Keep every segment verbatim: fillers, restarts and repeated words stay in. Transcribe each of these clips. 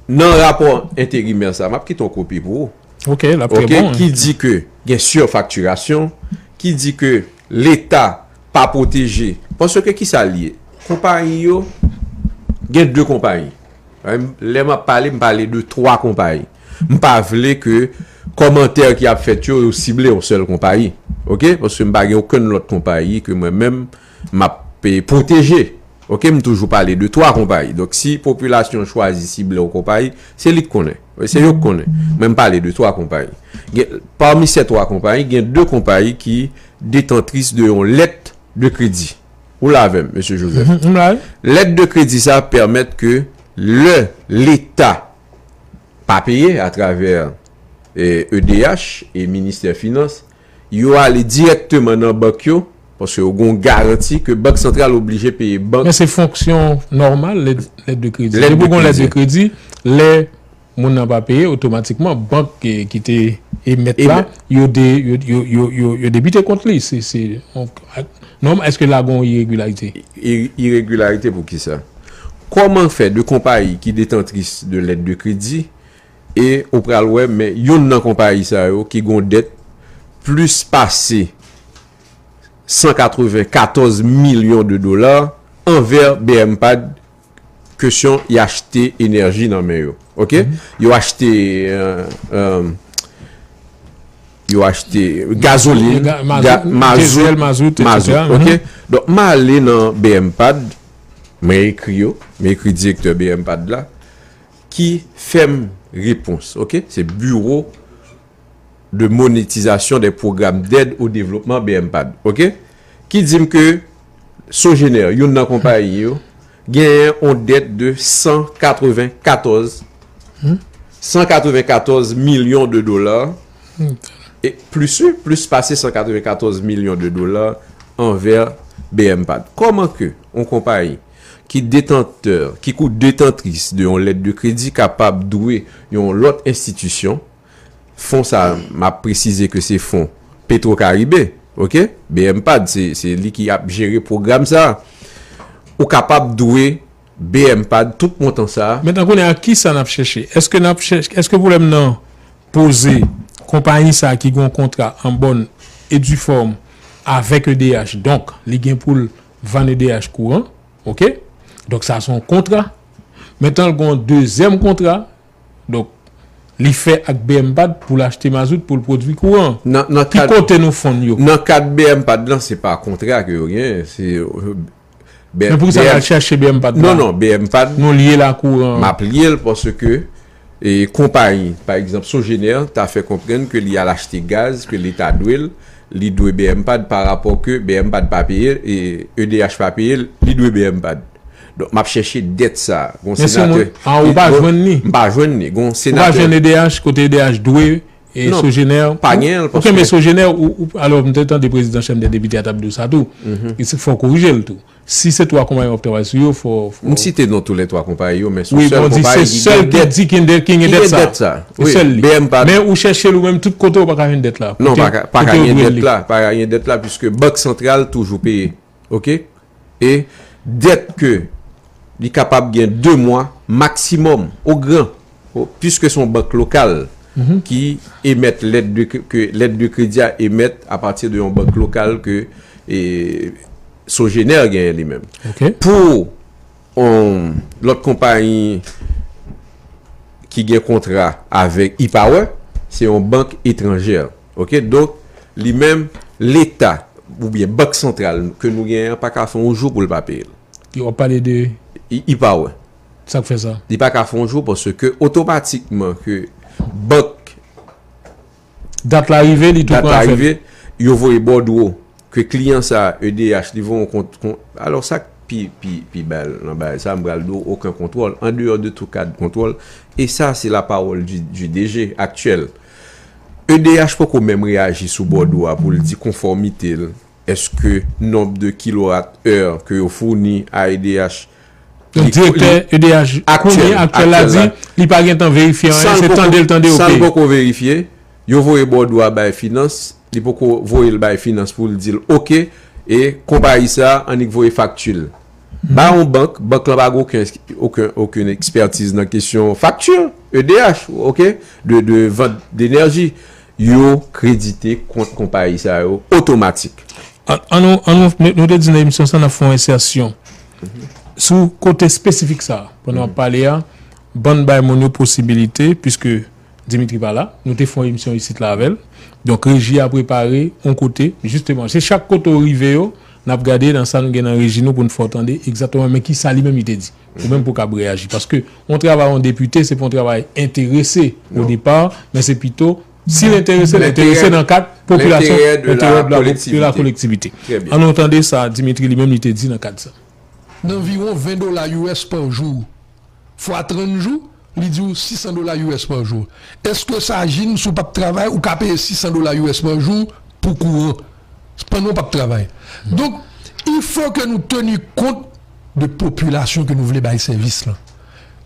Nan rapò enterimè sa, m ap kite yon kopi pou ou. Ok, l ap trè Ok, bon. Ki di ke gen sifaktirasyon, ki di ke Leta pa pwoteje. Paske ki sa l ye? Konpayi yo, gen de konpayi. Lè m ap pale, m pale de twa konpayi. M pa vle ke kòmantè ki ap fèt yo, yo sible yon sèl konpayi. Ok? Paske m pa gen okenn lòt konpayi ke mwen menm m ap eh, pwoteje. Ok, m toujou pale de twa konpayi. Donk, si popilasyon chwazi sible yon konpayi, se li k konnen. Se yo k konnen. Mwen, m pale de twa konpayi. Gen, pami se twa konpayi, gen de konpayi ki detantris de yon lèt de kredi. Ou la avè m, mesye Joseph? Mhm, m la. Lèt de kredi sa pèmèt ke lè Leta pa peye atravè eh, E D H e Ministè Finans, yo ale dirèkteman nan bank yo, paske yo gen yon garanti ke Bank Santral oblije peye bank. Men se fonksyon nòmal, lèt, lèt de kredi. Lèt Depi de w gen lèt de kredi. Kredi, lè moun nan pa peye, otomatikman, bank eh, ki te emèt la, Emèt. Yo, de, yo, yo, yo, yo, yo debite kont li. Se, se, donk, non, èske la gen yon iregilarite? I- Iregilarite pou ki sa? Kòman fè de konpayi ki detantris de lèt de kredi e ou pral wè, men youn nan konpayi sa yo ki gon dèt plis pase san katrevenkatòz milyon de dola anvè BMPAD, kesyon y achte enèji nan men yo. Ok? Yo achte euh, euh, yo achte gazolin, Ga- mazout, ga- mazout, diesel, mazout, mazout, etsetera. ok? Donk, m ale nan BMPAD, mwen ekri yo, mwen ekri direktè BMPAD la, ki fè m repons, ok? Se Bureau de Monétisation des Programmes d'Aide au Développement, BMPAD, ok? Ki di m ke Sogener, youn nan konpayi yo, genyen yon dèt de san katreven katòz, san katreven katòz milyon de dola, e plis, wi, plis pase san katreven katòz milyon de dola anvè BMPAD. Kòman ke yon konpayi ki detantè, ki kou detantris de yon lèt de kredi kapab dwe yon lòt enstitisyon, fon sa, m ap presize ke se fon Petro Caribe, ok? BMPAD, se, se li ki ap jere pwogram sa. Ou kapab dwe BMPAD tout montan sa. Mentnan, kounye a, ki sa n ap chèche? Èske n ap chèche, èske pwoblèm nan poze konpayi sa ki gen yon kontra an bòn e di fòm avèk E D H, donk, li gen pou l vann E D H kouran, ok? Donk, sa se yon kontra. Mentnan, l gen yon dezyèm kontra, donk, li fè ak BMPAD pou l achte mazout, pou l pwodui kouran. Nan, nan Ki kad, kote nou fann yo? Nan kad BMPAD lan, se pa kontra ke yo genyen, se Men pou ki sa n al chèche BMPAD la? Non, non, BMPAD, Nou lye la kouran. M ap lye l paske e, konpayi, pa egzanp, Sogener, ta fè konprann ke li al achte gaz, ke Leta dwe l, li dwe BMPAD pa rapò ke BMPAD pa peye l, e EDH pa peye l, li dwe BMPAD. Donk, m ap chèche dèt sa. Gon Men si senatè. moun, ah, ou pa jwenn li? M pa jwenn li. Gon Ou pa senatè. Jwenn EDH kote EDH dwe e Non, Sogener? Pa genyen l, Ou paske kenbe Sogener, ou, ou, alò, m te tande prezidan Chanm dè Depite a t ap di w sa tou. E se fò w korije l tou. Si se twa konpayi w ap travay sou yo, fò, fò M site non tou lè twa konpayi yo, men se Wi, sèl bon, di se konpayi ki sèl gen ki dèt. di ki gen dèt, ki gen Ki dèt gen sa. Dèt sa. Se Wi, sèl li. BMPAD. Men ou chèche l ou menm tout kote ou pa ka jwenn dèt la. Non, Kote- pa ka, pa kote ka yo gen dwe dèt li. La. Pa ka gen dèt la, puiske Bank Santral toujou peye. Ok? E dèt ke li kapab gen de mwa maksimòm, o gran, o, puiske se yon bank lokal ki emèt lèt de, ke lèt de kredi a emèt apati de yon bank lokal ke e, Sogener genyen li menm. Ok. Pou yon lòt konpayi ki gen kontra avèk E-Power, se yon bank etranjè. Ok? Donk, li menm, Leta oubyen Bank Santral ke nou genyen an pa ka fè yon jou pou l pa peye l. Yo ap pale de E-Power. Sa k fè sa? Li pa ka fè yon jou paske otomatikman ke bank Dat la rive, li tou Dat pran la avè l. Rive, yo voye bòdwo ke kliyan sa EDH li voye yon kont, kont alò sa k pi, pi, pi bèl nan bagay sa, m pral di w okenn kontwòl, an deyò de tou kad kontwòl, e sa se la pawòl du, du DG aktyèl. EDH poko menm reyaji sou bòdwo a pou l di konfòmite l, èske nonb de kilowat è ke yo founi a EDH Donk, direktè EDH kounye aktyèl la di li pa gen tan verifye anyen, se tande l tande, san l ok. Poko verifye, yo voye bòdwo a bay finans, li poko voye l bay finans pou l di l ok, e konpayi sa annik voye fakti l. Ba yon bank, bank lan pa gen okenn, okenn, okenn ekspertiz nan kesyon fakti, E D H, ok, de, de vant denèji, yo kredite kont konpayi sa yo otomatik. An, an nou, an nou, nou, nou te di nan emisyon sa, n ap fè yon ensèsyon sou kote espesifik sa, pandan w ap pale a, bann bay moun yo posibilite, piske Dimitri pa la, nou te fè yon emisyon isit la avè l. Donk, reji a prepare yon kote, jisteman, se chak kote w rive yo, n ap gade nan sa nou gen nan reji nou pou n fè w tande egzakteman men ki sa li menm li te di. Ou menm pou w kab reyaji. Paske yon travay yon depite, se pa yon travay enterese o depa, men se pito, si l enterese, l enterese nan kad popilasyon, enterè de la kolektivite. An nou tande sa Dimitri li menm li te di nan kad sa. Nan viwon ven dola U S pa jou, fwa trant jou, li di w sis san dola U S pa jou. Èske sa jin si w p ap travay, ou ka peye sis san dola U S pa jou pou kouran pandan w p ap travay? Donk, il faut que nous tenions compte de popilasyon ke nou vle bay sèvis lan.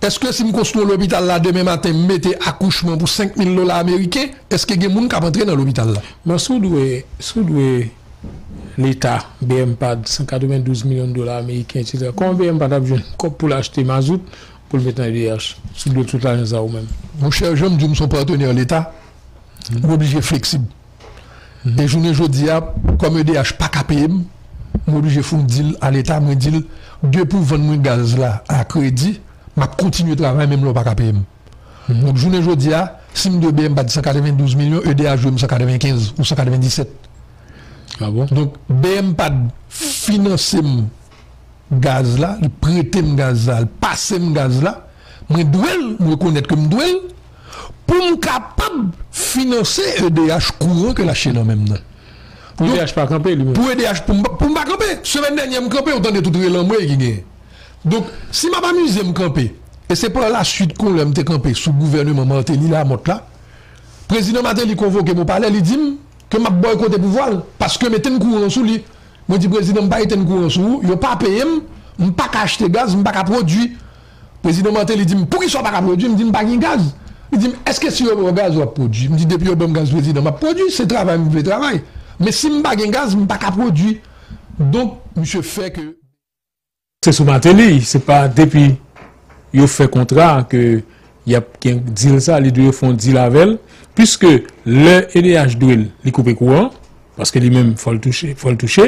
Èske si m konstwi yon lopital la demen maten, m mete akouchman pou senk mil dola ameriken, èske gen moun k ap antre nan lopital la? Men si w dwe, si w dwe Leta, B M pad, san katrevendouz milyon dola ameriken, etsetera. Kòman B M pad ap jwenn kòb pou l achte mazout pou l met nan E D H? Si w dwe tout lajan sa ou menm. Monchè, jan m di w, m se yon patnè Leta, m oblije fleksib. E jounen jodi a, kòm E D H pa ka peye m, m oblije fè yon dil a Leta, mwen di l, depi w vann mwen gaz la a kredi, m ap kontinye travay menm lè w pa ka peye m. Donk, jounen jodi a, si m dwe B M pad san katrevendouz milyon, E D H dwe m san katrevenkenz ou san katrevendiset. Ah bon? Donk, B M pad finanse m gaz la, li prete m gaz la, li pase m gaz la, mwen dwe l, m rekonèt ke m dwe l, pou m kapab finanse E D H kouran ke l achte nan men m nan. Pou E D H pa kanpe li menm. Pou E D H, pou m, pou m pa kanpe. Semèn dènyè, m kanpe, ou tande tout rele anmwey ki genyen. Donk, si m ap amize m kanpe, e se pa la swit kon lè m te kanpe sou gouvèneman Martelly Lamothe la, prezidan Martelly konvoke m o palè, li di m ke m ap bòykote pouvwa l, paske m etenn kouran sou li. Mwen di, prezidan, m pa etenn kouran sou ou, yo pa peye m, m pa ka achte gaz, m pa ka pwodui. Prezidan Martelly di m, poukisa w pa ka pwodui? M di, m pa gen gaz. Li di m, èske si yo ba w gaz, w ap pwodui? M di, depi yo ban m gaz, prezidan, m ap pwodui, se travay m vle travay. Men si m pa gen gaz, m pa ka pwodui. Donk, misye fè ke Se sou Martelly, se pa depi yo fè kontra ke y ap gen dil sa, li dwe fè yon dil avè l, piske lè E D H dwe l, li koupe kouran, paske li menm fò l touche, fò l touche.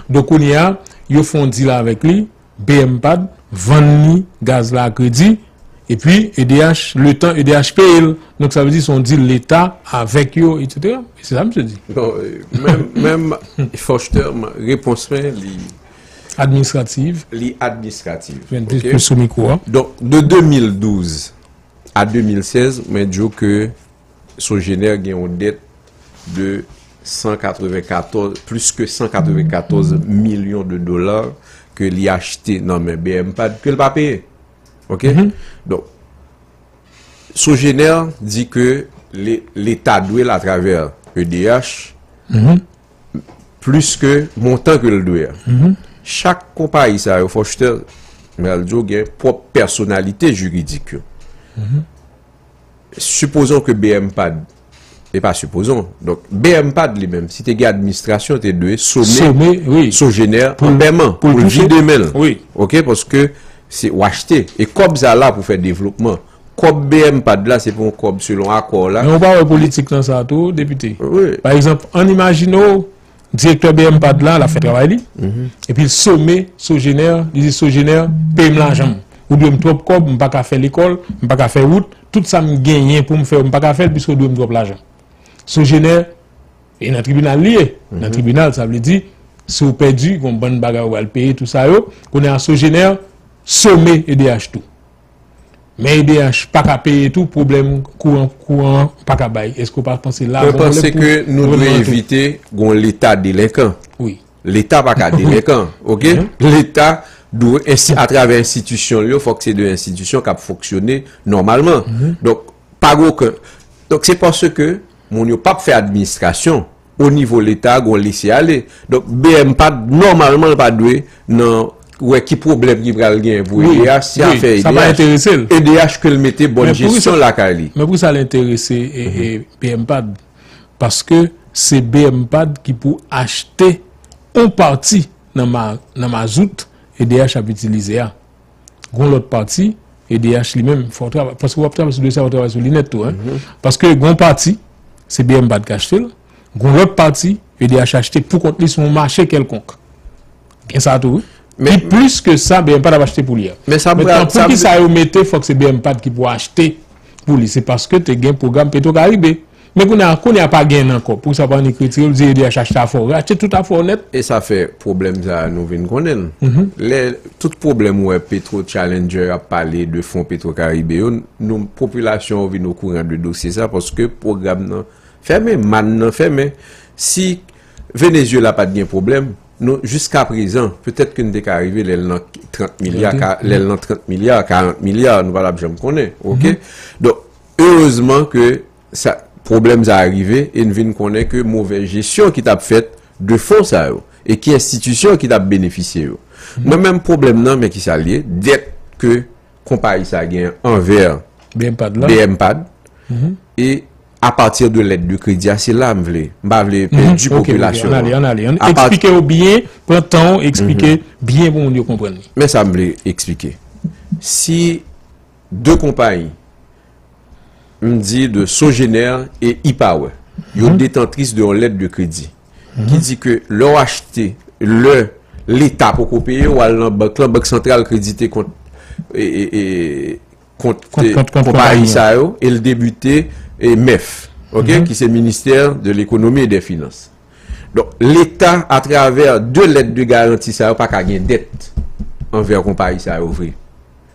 Donk kounye a, yo fè yon dil avèk li, B M pad vann li gaz la a kredi, epi E D H, letan E D H peye l. Donk sa vle di se yon dil Leta avèk yo, etsetera. Se sa misye di. Non, menm, menm Foster, repons mwen, li Administrativ. Li administrativ. Vin plis, ok? Plis sou mikwo a. Donk, de de mil douz a de mil sèz, mwen di w ke Sogener gen yon dèt de san katrevenkatòz, plis ke san katrevenkatòz milyon de dola ke li achte nan men B M pad ke l pa peye. Ok? Donk, Sogener di ke le-, Leta dwe l atravè E D H, plis ke montan ke l dwe a. Chak konpayi sa yo, Foster, m pral di w, gen pwòp pèsonalite jiridik yo. Sipozon ke B M pad, e pa sipozon, donk, B M pad li menm, si te gen administrasyon, te dwe some Sogener an pèman pou l vide men l. Ok, paske se w achte. E kòb sa la pou fè devlopman. Kòb B M pad la, se pa yon kòb selon akò la. Men ou pa wè politik nan sa tou, depite? Wi. Pa egzanp, ann imajine w, direktè B M pad la, l ap fè travay li, epi l some Sogener, li di, Sogener, peye m lajan m. Ou dwe m twòp kòb, m pa ka fè lekòl, m pa ka fè wout, tout sa m genyen pou m fè yo, m pa ka fè l, piske w dwe m twòp lajan. Sogener, e nan tribinal li ye. Nan tribinal, sa vle di, si w pèdi, gon bann bagay ou pral peye, tou sa yo. Kounye a, Sogener some E D H tou. Men E D H pa ka peye tou, pwoblèm kouran, kouran pa ka bay. Èske w pa panse la gon pwoblèm pou gouvènman an tou? Mwen panse ke nou dwe evite gon Leta delenkan. Wi. Leta pa ka delenkan, ok? Leta dwe, ensti-, atravè enstitisyon l yo, fòk se de enstitisyon k ap fonksyone nòmalman. Donk, pa gen okenn, donk, se paske moun yo p ap fè administrasyon o nivo Leta, gon lese ale. Donk, B M pad, nòmalman, l pa dwe nan wè ki pwoblèm ki pral gen pou E D H, si afè E D H, E D H ke l mete bòn jesyon lakay li. Men pou sa l enterese, e, e, B M pad, paske se B M pad ki pou achte yon pati nan ma-, nan mazout, E D H ap itilize a. Gon lòt pati, E D H li menm, fò w travay, paske w ap travay sou dosye a, w ap travay sou li nèt tou, en. Paske gon pati, se B M Pad k achte l, gon lòt pati, E D H achte pou kont li sou yon mache kèlkonk. Gen sa tou, wi. Ki plis ke sa, B M Pad ap achte pou li a. Men sa Mentnan, pou ki sa yo mete, fòk se B M Pad ki pou achte pou li. Se paske te gen pwogram Petro Caribe. Men kounye a, kounye a pa gen ankò. Pou sa pa annik retire, yo di E D H achte afè w. Achte tout afè w nèt. E sa fè pwoblèm sa a nou vin konnen l. Lè tout pwoblèm ou wè Petro Challenger ap pale de fon Petro Caribe yo, nou, popilasyon an vin okouran de dosye sa paske pwogram nan fèmen, mann nan fèmen. Si Venezuela pa t gen pwoblèm, nou, jiska prezan, petèt ke n te ka rive lè l nan trant milya, lè l nan trant milya, karant milya, nou pa t ap janm konnen, oke? Donk, erezman ke sa, pwoblèm sa a rive e n vin konnen ke movèz jesyon ki t ap fèt de fon sa yo e ki enstitisyon ki t ap benefisye yo. Nan menm pwoblèm nan, men ki sa l ye, dèt ke konpayi sa a gen anvè B M Pad la. B M Pad. E apati de lèt de kredi a, se la m vle, m pa vle pèdi popilasyon an. Ann ale, ann ale. Ann eksplike yo byen, pran tan w, eksplike byen pou moun yo konprann li. Men sa m vle eksplike. Si de konpayi, m di de Sogener e Ipower, yo detantris de yon lèt de kredi ki di ke lè w achte, lè Leta poko peye, w al nan bank lan, Bank Santral kredite kont, e, e, e, kont, kont, e, kont, kont konpayi konpayi an. Sa yo, e l debite, e, mèf, oke, ki se Ministère de l'Économie et des Finances. Donk, Leta, atravè de lèt de garanti sa yo, pa ka gen dèt anvè konpayi sa yo vre.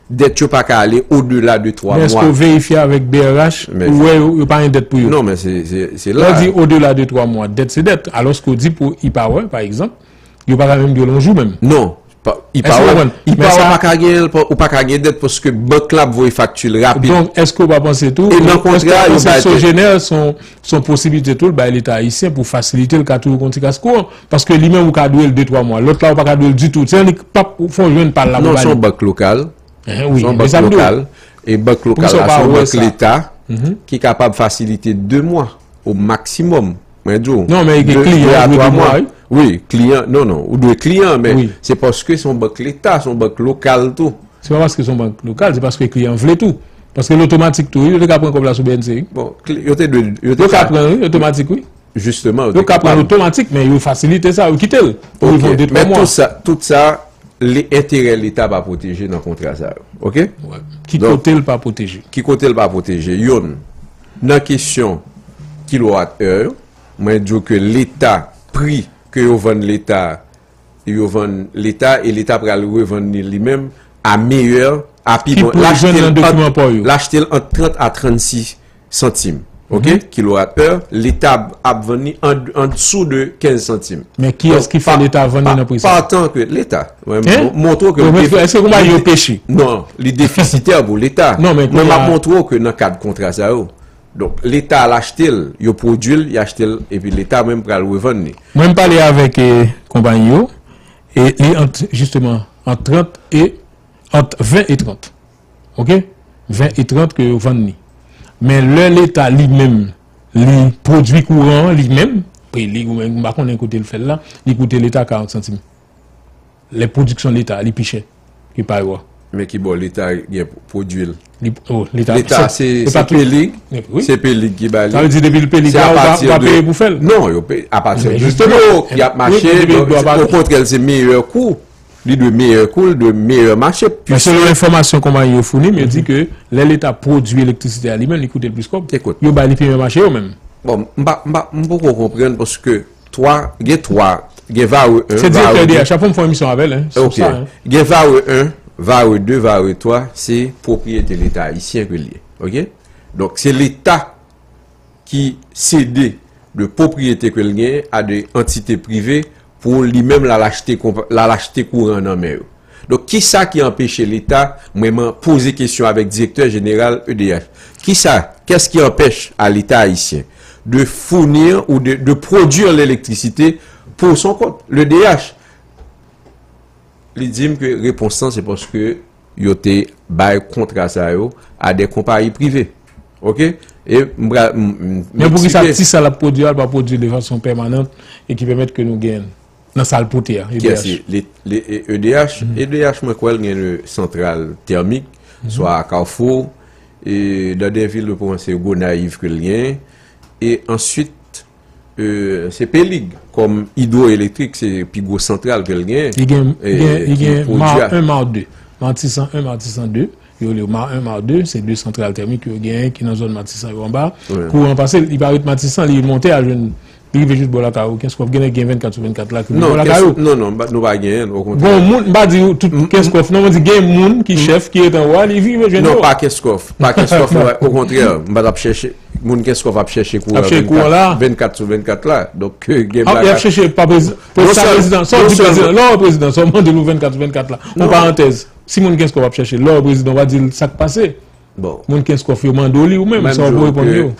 Dèt yo pa ka ale odela de twa mwa. Men èske w verifye avèk B R H, ou wè yo, yo pa gen dèt pou yo? Non, men se, se, se la. Lè w di odela de twa mwa, dèt se dèt. Alòske w di pou Ipower, pa egzanp, yo pa ka menm dwe l yon jou menm. Non. Ipower pa ka gen, ou pa ka gen dèt paske bank la ap voye fakti l rapid. Donk, èske w pa panse tou, e nan kontra, èske w pa panse Sogener se yon, se yon posiblite tou l bay Leta ayisyen pou fasilite l ka toujou gon ti kas kouran? Paske li menm ou ka dwe l de twa mwa. Lòt la ou pa ka dwe l ditou. Se annik p ap fè w jwenn pa l la pou ba li. Non, se yon bank lokal. Se yon bank lokal. E bank lokal la, se yon bank Leta ki kapab fasilite de mwa o maksimòm. Mwen di w, non, men gen kliyan dwe de mwa, wi. Wi, kliyan, non, non, ou dwe kliyan, men se paske se yon bank Leta, se yon bank lokal tou. Se pa paske se yon bank lokal, se paske kliyan vle tou. Paske l otomatik tou, wi, yo te ka pran kòb la sou B N C, wi. Bon, yo te dwe, yo te ka pran, wi, otomatik, wi. Jisteman, yo ka pran l otomatik, men yo fasilite sa, yo kite l pou rive de twa mwa. Men tout sa, tout sa, enterè Leta pa pwoteje nan kontra sa yo. Oke? Ki kote l pa pwoteje? Ki kote l pa pwoteje? Youn, nan kesyon kilowat è yo, mwen di w ke Leta, pri ke yo vann Leta, yo vann Leta e Leta pral revann li li menm a meyè, a pi bon. L achte l ant, l achte l ant trant a trannsis santim. Oke? Kilowat è, Leta ap, ap vann li an, an dsou de kenz santim. Men kiyès ki fè Leta vann li nan pri sa? Patan ke Leta. Mwen montre w ke li defi-, èske konpayi yo peche? Non, li defisitè pou Leta. Non, men mwen m ap montre w ke nan kad kontra sa yo. Donk, Leta al achte l, yo pwodui l, y achte l, epi Leta menm pral revann li. Mwen m pale avèk, eh, konpayi yo, e li ant, jisteman, ant trant e, ant ven e trant. Oke? Ven e trant ke yo vann li. Men lè Leta li menm, li pwodui kouran an li menm, pri li, ou menm, m pa konnen kote l fè l la, li koute Leta karant santim. Lè pwodiksyon Leta, li pi chè ke pa yo a. Men ki bò Leta gen pou pwodui l? Li, oh, Leta, Leta, se, se, se pa tout. Pelig, wi. Se Pelig ki ba li. Sa vle di depi l Pelig la, ou pa, ou pa peye pou fè l? Non, yo peye apati de dlo ki ap mache, donk, okontrè, se meyè kou. Li dwe meyè kou, li dwe meyè mache. Men selon enfòmasyon konpayi yo founi m, yo di ke lè Leta pwodui elektrisite a li menm, li koute l plis kòb. Yo bay li pi meyè mache yo menm. Bon, m pa, m pa, m poko konprann paske twa, gen twa, gen Vare en, se direktè Vare de. D H, chak fwa m fè yon emisyon avè l, hein, sou sa, hein. Gen Vare en, Vare de, Vare twa, se pwopriyete Leta ayisyen ke l ye. Oke? Donk, se Leta ki sede de pwopriyete ke l genyen a de antite prive pou li menm l al achte konpa-, l al achte kouran nan men yo. Donk, kisa ki anpeche Leta, mwen, mwen poze kesyon avèk direktè jeneral E D H. Kisa, qu'est-ce qui empêche à l'État haïtien de fournir ou de, de produire l'électricité pour son compte, le D H? Li di m ke repons lan se paske yo te bay kontra sa yo a de konpayi prive. Oke? E m pral, m, m, m eksplike. Men poukisa ti sa l ap pwodui a, l pa pwodui de fason pèmanant e ki pèmèt ke nou genyen l? nan sa l pote a, Kiyès E D H? Li, li, e, E D H, E D H, mwen kwè l gen de santral tèmik, swa a Kafou, e, nan de vil de pwovens se Gonayiv ke l genyen, e answit, e, se Pelig, kòm idwoelektrik, se pi gwo santral ke l genyen. Li gen, e, gen, li gen Mar un, Mar deux. Matisan un, Matisan deux. Yo rele yo Mar un, Mar deux, se de santral tèmik yo genyen ki nan zòn Matisan yo anba. Kouran pase, li pa ret Matisan, li monte al jwenn, li rive jis bò lakay ou, Kenskòf, gen nèg gen vennkat sou vennkat la ki vin bò lakay ou. Non, non, nou pa genyen, okontrè. Bon, moun, m pa di tout Kenskòf, non, mwen di gen moun ki chèf, ki ret anwo a, li rive jwenn yo. Non, pa Kenskòf, pa Kenskòf, okontrè, m pa t ap chèche, moun Kenskòf ap chèche kouran vennkat sou vennkat la. Donk, gen bagay. Y ap chèche pa prezidan, sa prezidan, sa w di prezidan, lè w prezidan, sa w mande l ou vennkat sou vennkat la. Yon parantèz. Si moun Kenskòf ap chèche lò prezidan, w a di l sa k pase. Bon. Moun Kenskòf yo mande w li ou menm, sa w pou reponn yo.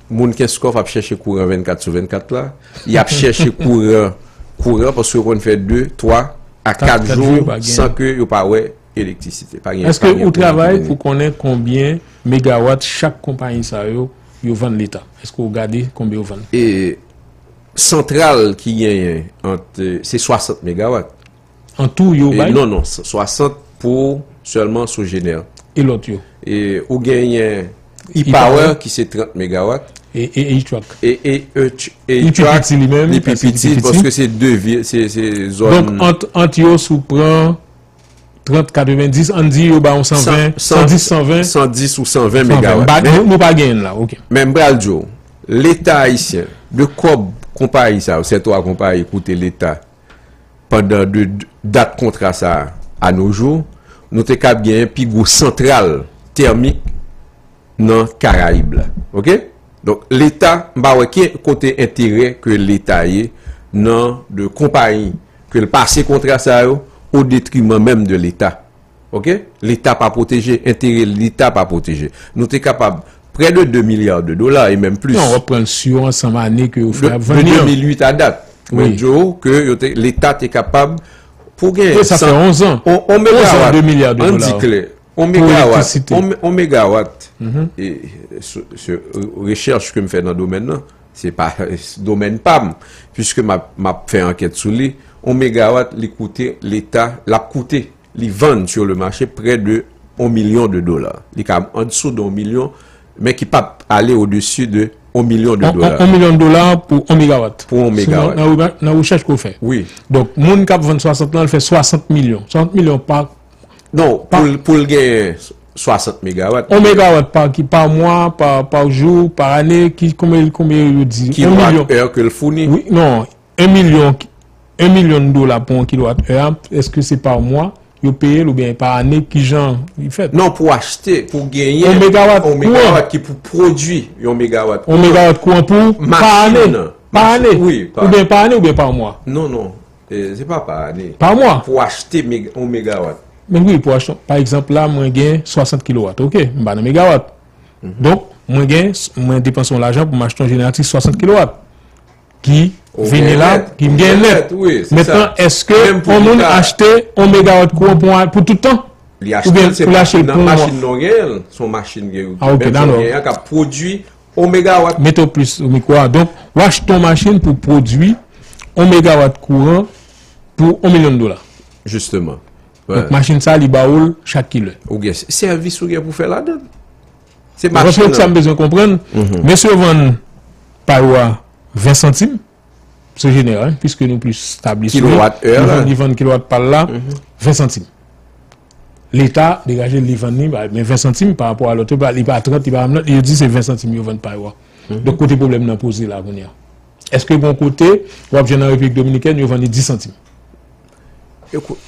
Moun Kenskòf ap chèche kouran vennkat sou vennkat la. Y ap chèche kouran, kouran paske yo konn fè de, twa a kat jou san ke yo pa wè elektrisite. Pa gen, èske ou travay pou konnen konbyen megawat chak konpayi sa yo, yo vann Leta? Èske ou gade konbyen yo vann? E santral ki genyen ant, se swasant megawat. An tou, yo bay? Non, non, swasant pou sèlman Sogener. E lòt yo? E ou genyen E-Power ki se trant megawat. E, e, e H-Track? E, e, e H-Track, li pi piti paske se de vi, se, se zòn. Donk, ant, ant yo, si w pran trant, katrevenndis, ann di yo ba w san ven, san dis, san ven. San dis ou san ven megawat. Nou pa genyen l la, oke. Men m pral di w, Leta ayisyen, de kòb konpayi sa yo, sètwa konpayi koute Leta, pandan de dat kontra sa a, a no jou, nou te kab genyen pi gwo santral tèmik nan Karayib la. Oke? Donk, Leta, m pa wè ki kote enterè ke Leta ye nan de konpayi ke l pase kontra sa yo, o detriman menm de Leta. Oke? Leta pa pwoteje, enterè Leta pa pwoteje. Nou te kapab prè de de milya de dola e menm plis. Non, w ap pran l sou ansanm ane ke yo fè ap vann li an. De de mil uit a dat. Mwen di w ke yo te, Leta te kapab pou gen. Sa fè onz an. On, on megawat, ann di klè, on megawat, on, on megawat, e, se, se rechèch ke m fè nan domèn nan, se pa domèn pa m, piske m ap, m ap fè ankèt sou li, on megawat, li koute Leta, l ap koute li vann sur le marché près de yon milyon de dola. Li ka andiso de yon milyon, men ki p ap ale odesi de yon milyon de dola. On milyon de dola pou yon megawat. Pou yon megawat. Nan, nan rechèch ke w fè. Wi. Donk, moun k ap vann swasant lan, l fè swasant milyon. Swasant milyon pa. Non, pou l, pou l genyen swasant megawat. On megawat pa ki, pa mwa, pa, pa jou, pa ane, ki, konbyen, konbyen yo di? Kilowat è ke l founi? Wi, non. En milyon, en milyon dola pou yon kilowat è a, èske se pa mwa yo peye l oubyen pa ane, kijan li fèt? Non, pou achte, pou genyen yon megawat ki pou pwodui yon megawat kouran. On megawat kouran pou pa ane, pa ane, oubyen pa ane oubyen pa mwa? Non, non, e, se pa pa ane. Pa mwa? Pou achte yon megawat. Men wi, pou achte, pa egzanp la, mwen gen swasant kilowat, oke, m pa nan megawat. Donk, mwen gen, mwen depanse yon lajan pou m achte yon jeneratris swasant kilowat. Ki vini la, ki m gen nèt. Mentnan, èske yon moun achte yon megawat kouran pou, pou tout tan? Li achte l, se machin nan, machin nan w genyen l. Se yon machin ke, menm si w genyen an k ap pwodui yon megawat. Mete w plis sou mikwo a. Donk, w achte yon machin pou pwodui yon megawat kouran pou yon milyon dola. Jisteman. Donk, machin sa, li ba ou l chak kilè. Ou gen sèvis ou gen pou fè ladan l. Se machin nan. Sa m bezwen konprann, mesye yo vann pa yo a ven santim, se jeneral, piske nou plis tabli sou li. Kilowat è la. Li vann, li vann kilowat pa l la, ven santim. Leta degaje li vann li, men ven santim pa rapò a lòt yo, li pa trant, li pa menm, yo di se ven santim yo vann pa yo a. Donk, kote pwoblèm nan poze la kounye a? Èske gon kote w ap jwenn an Repiblik Dominikèn, yo vann li dis santim? Ekout,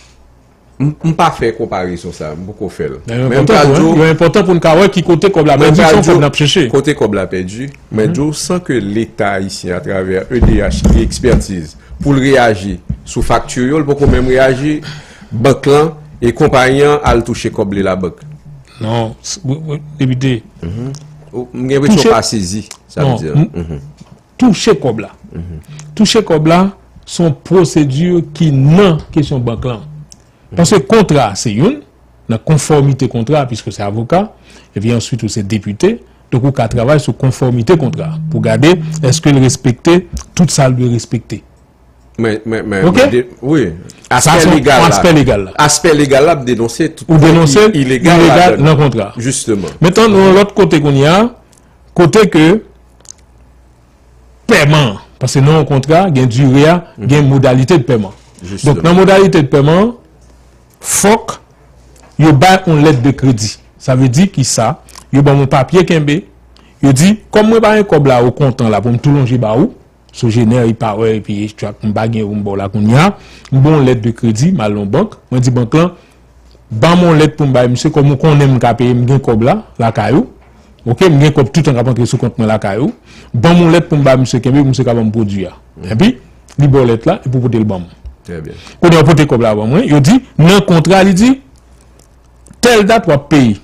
M, m pa fè konparezon sa, m poko fè l. Men m pral di w, yo enpòtan pou n ka wè ki kote kòb la pèdi, se yon kòb n ap chèche. Kote kòb la pèdi, mwen di w, san ke Leta ayisyen, atravè E D H, gen ekspètiz pou l reyaji sou fakti yo, l poko menm reyaji, bank lan e konpayi an al touche kòb li labank. Non, depite. M gen enpresyon w pa sezi sa m di a. Touche kòb la. Touche kòb la, se yon pwosedi ki nan kesyon bank lan. Paske kontra a se youn, nan konfòmite kontra a, piske se avoka, epi answit ou se depite, donk ou ka travay sou konfòmite kontra a, pou gade èske l respekte tout sa l dwe respekte. Mwen, mwen, mwen, Ok? mwen de- wi. Sa Aspè se yon legal la. aspè legal la. Aspè legal la ap denonse tout Ou bagay denonse ki ilegal ilegal ladan nan l. kontra. Jisteman. Mentnan, nou yon lòt kote kounye a, kote ke pèman an, paske nan yon kontra, gen dire a, gen modalite de pèman. Donk, Jisteman. nan modalite de pèman an, fòk yo bay yon lèt de kredi. Sa vle di ki sa? Yo ban m yon papye kenbe, yo di, kòm mwen pa gen kòb la o kontan la pou m tou lonje ba ou, Sogener, Ipower, epi Extract, m pa gen yo m ba w la kounye a, m ba w yon lèt de kredi, m al nan bank, mwen di bank lan, ban m yon lèt pou m bay misye, kòm ou konnen m ka peye, m gen kòb la, lakay ou, ok, m gen kòb toutan k ap antre sou kont mwen lakay ou, ban m yon lèt pou m bay misye kenbe, pou misye ka ban m pwodui a. Epi, li ba w lèt la, epi w pote l ban m. Trè byen. Kounye a w pote kòb la ban mwen, yo di, nan kontra, li di, tèl dat w ap peye.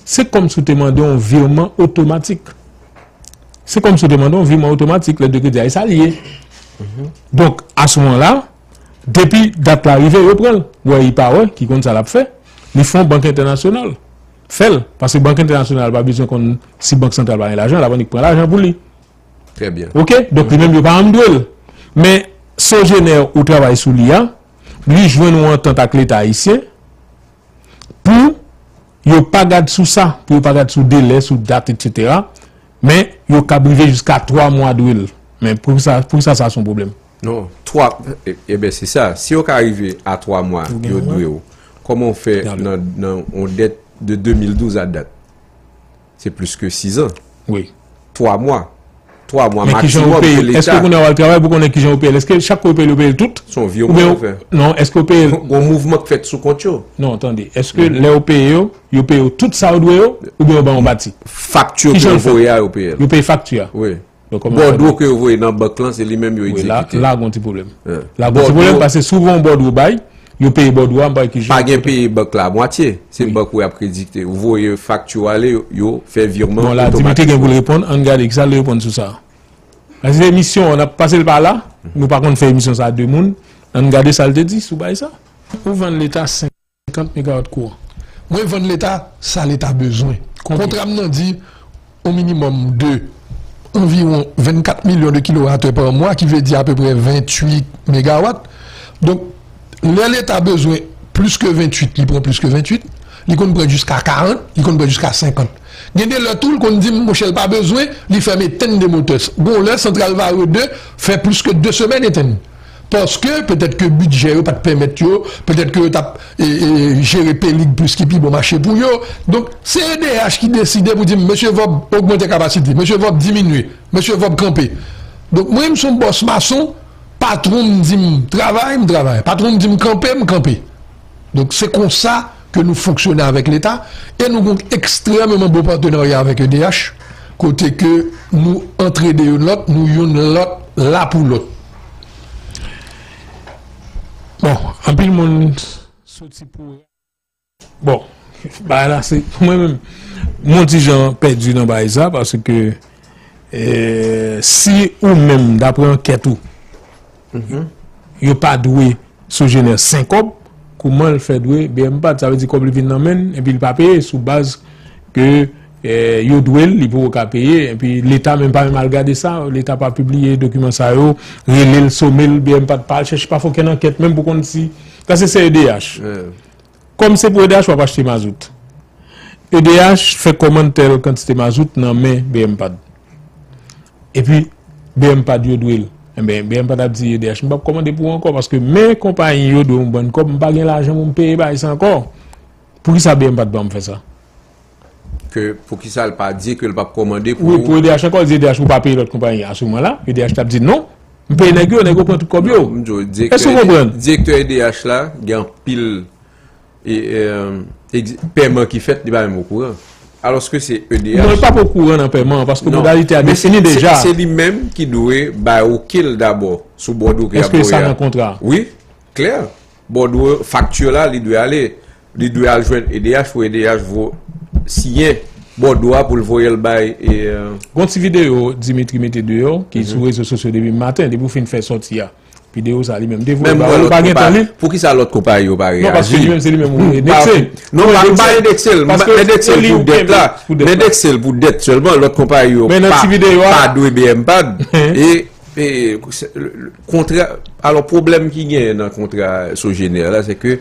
Se kòmsi w te mande yon vireman otomatik. Se kòmsi w te mande yon vireman otomatik, lèt de kredi a, e sa li ye. Donk, a se moman la, depi dat la rive, yo pran l. Ou wè, Ipower, ki konn sa l ap fè, li fè yon bank entènasyonal. Fè l. Paske bank entènasyonal pa bezwen konn si bank santral pa gen lajan, l ap annik pran lajan pou li. Trè byen. Ok? Donk, li menm, yo pa janm dwe l. Men, Sogener, ou travay sou li a, li jwenn yon antant ak Leta ayisyen, pou yo pa gad sou sa, pou yo pa gad sou delè, sou dat, etsetera. Men, yo kab rive jiska twa mwa dwe l. Men, poukisa, poukisa sa se yon pwoblèm? Non, twa, e, e ben, se sa. Si yo ka rive a twa mwa, Ou gen yo dwe w. Kòman w fè Gade. nan, nan yon dèt de de mil douz a dat? Se plis ke sis an. Wi. Twa mwa. Twa mwa Men kijan yo maksimòm peye ke l? Èske Leta. Kounye a w al travay pou konnen kijan yo peye l? Èske chak kou yo peye l, yo peye l tout? Se yon vireman Oubyen yo fè. Non, èske yo peye l? Gon mouvman k fèt sou kont yo. Non, tande. Èske lè yo peye yo, yo peye yo tout sa yo dwe yo? Oubyen yo ba yon pati? Fakti ke yo voye a, yo peye l. Yo peye fakti a? Wi. Donk, kòman yo fè Bòdwo ke yo voye nan bank lan, se li menm yo Wi, la, egzekite. La, gon ti pwoblèm. Wi. La, gon ti Bòdwo pwoblèm, paske souvan bòdwo bay, yo peye bòdwo a, m pa wè ki jan. Pa gen peye bank la mwatye. Se Wi. Bank ou y ap kredite. Ou voye fakti w ale, yo, yo fè vireman Bon, la, Dimitri gen pou l otomatikman. Reponn, ann gade kisa l reponn sou sa. Paske emisyon an, n ap pase l pa la, nou pa konn fè emisyon sa a de moun, ann gade sa l te di sou bagay sa. Ou vann Leta senkant megawat kouran. Mwen vann Leta sa Leta bezwen. Konbyen? Kontra m nan di, o minimòm de anviwon vennkat milyon de kilowatè pa mwa, ki vle di apeprè venntuit megawat. Donk, lè Leta bezwen plis ke venntuit, li pran plis ke venntuit, li konn pran jiska karant, li konn pran jiska senkant. Gen de lè tou, l konn di m, monchè, l pa bezwen, li fèm etenn de motè. Gon lè, santral Varreux de fè plis ke de semèn etenn. Paske petèt ke bidjè yo pa t pèmèt yo, petèt ke yo t ap e, e, jere pelig plis ki pi bon mache pou yo. Donk, se E D H ki deside pou di m, mesye Vòb, ogmante kapasite, mesye Vòb, diminye, mesye Vòb, kanpe. Donk, mwen, m se yon bòs mason, patwon m di m travay, m travay. Patwon m di m kanpe, m kanpe. Donk, se konsa ke nou fonksyone avèk Leta e nou gon ekstrèmeman bon patenarya avèk E D H, kote ke nou antrede youn lòt, nou youn lòt la pou lòt. Bon, anpil moun soti pou Bon, bagay la se, mwen menm, mwen ti jan pèdi nan bagay sa, paske, eh, si ou menm, daprè ankèt ou, yo pa dwe Sogener senk kòb, kouman l fè dwe B M pad? Sa vle di kòb li vin nan men l, epi l pa peye sou baz ke, eh, yo dwe l, li poko ka peye, epi Leta menm pa menm al gade sa, Leta pa pibliye dokiman sa yo, rele l, some l, B M pad pa al chèche, pa fè okenn ankèt menm pou konn si, sa se, se E D H. Kòm se pou E D H w ap achte mazout. E D H fè kòmann tèl kantite mazout nan men B M pad. Epi, B M pad yo dwe l. Enben, B M pad ap di E D H, m p ap kòmande pou ou ankò, paske men konpayi yo dwe yon bann kòb, m pa gen lajan pou m peye bagay sa ankò. Poukisa B M pad ban m fè sa? Ke, poukisa l pa di ke l p ap kòmande pou Wi, pou E D H ankò, l di E D H pou pa peye lòt konpayi. A se moman la, E D H t ap di non, m peye nèg yo, nèg yo pran tout kòb yo. Non, m di w, Èske w konprann? Direktè E D H la, gen anpil e, e, egz- pèman ki fèt, li pa menm okouran. Alòske se E D H. Non, li p ap okouran nan pèman an, paske Non, modalite a men se, defini se, deja. Se li menm ki dwe bay oke l dabò sou bòdwo ke y ap Èske sa voye a. Nan kontra a? Wi, klè. Bòdwo, fakti la, li dwe ale. Li dwe al jwenn E D H pou E D H vo, siyen bòdwo a pou l voye l bay. E, euh, Gon ti videyo Dimitri mete deyò, ki sou rezo sosyo depi maten, depi w fin fè sòti a. Videyo sa li menm te voye ba ou, li pa gen tan li. Poukisa lòt konpayi yo pa reyaji? Non, paske li menm, se li menm ou endekse. Non, pa endekse l, m pa endekse l pou dèt la. M endekse l pou dèt sèlman, lòt konpayi yo pa dwe B M pad. E E, se, le, le, kontra, alò, pwoblèm ki genyen nan kontra Sogener la, se ke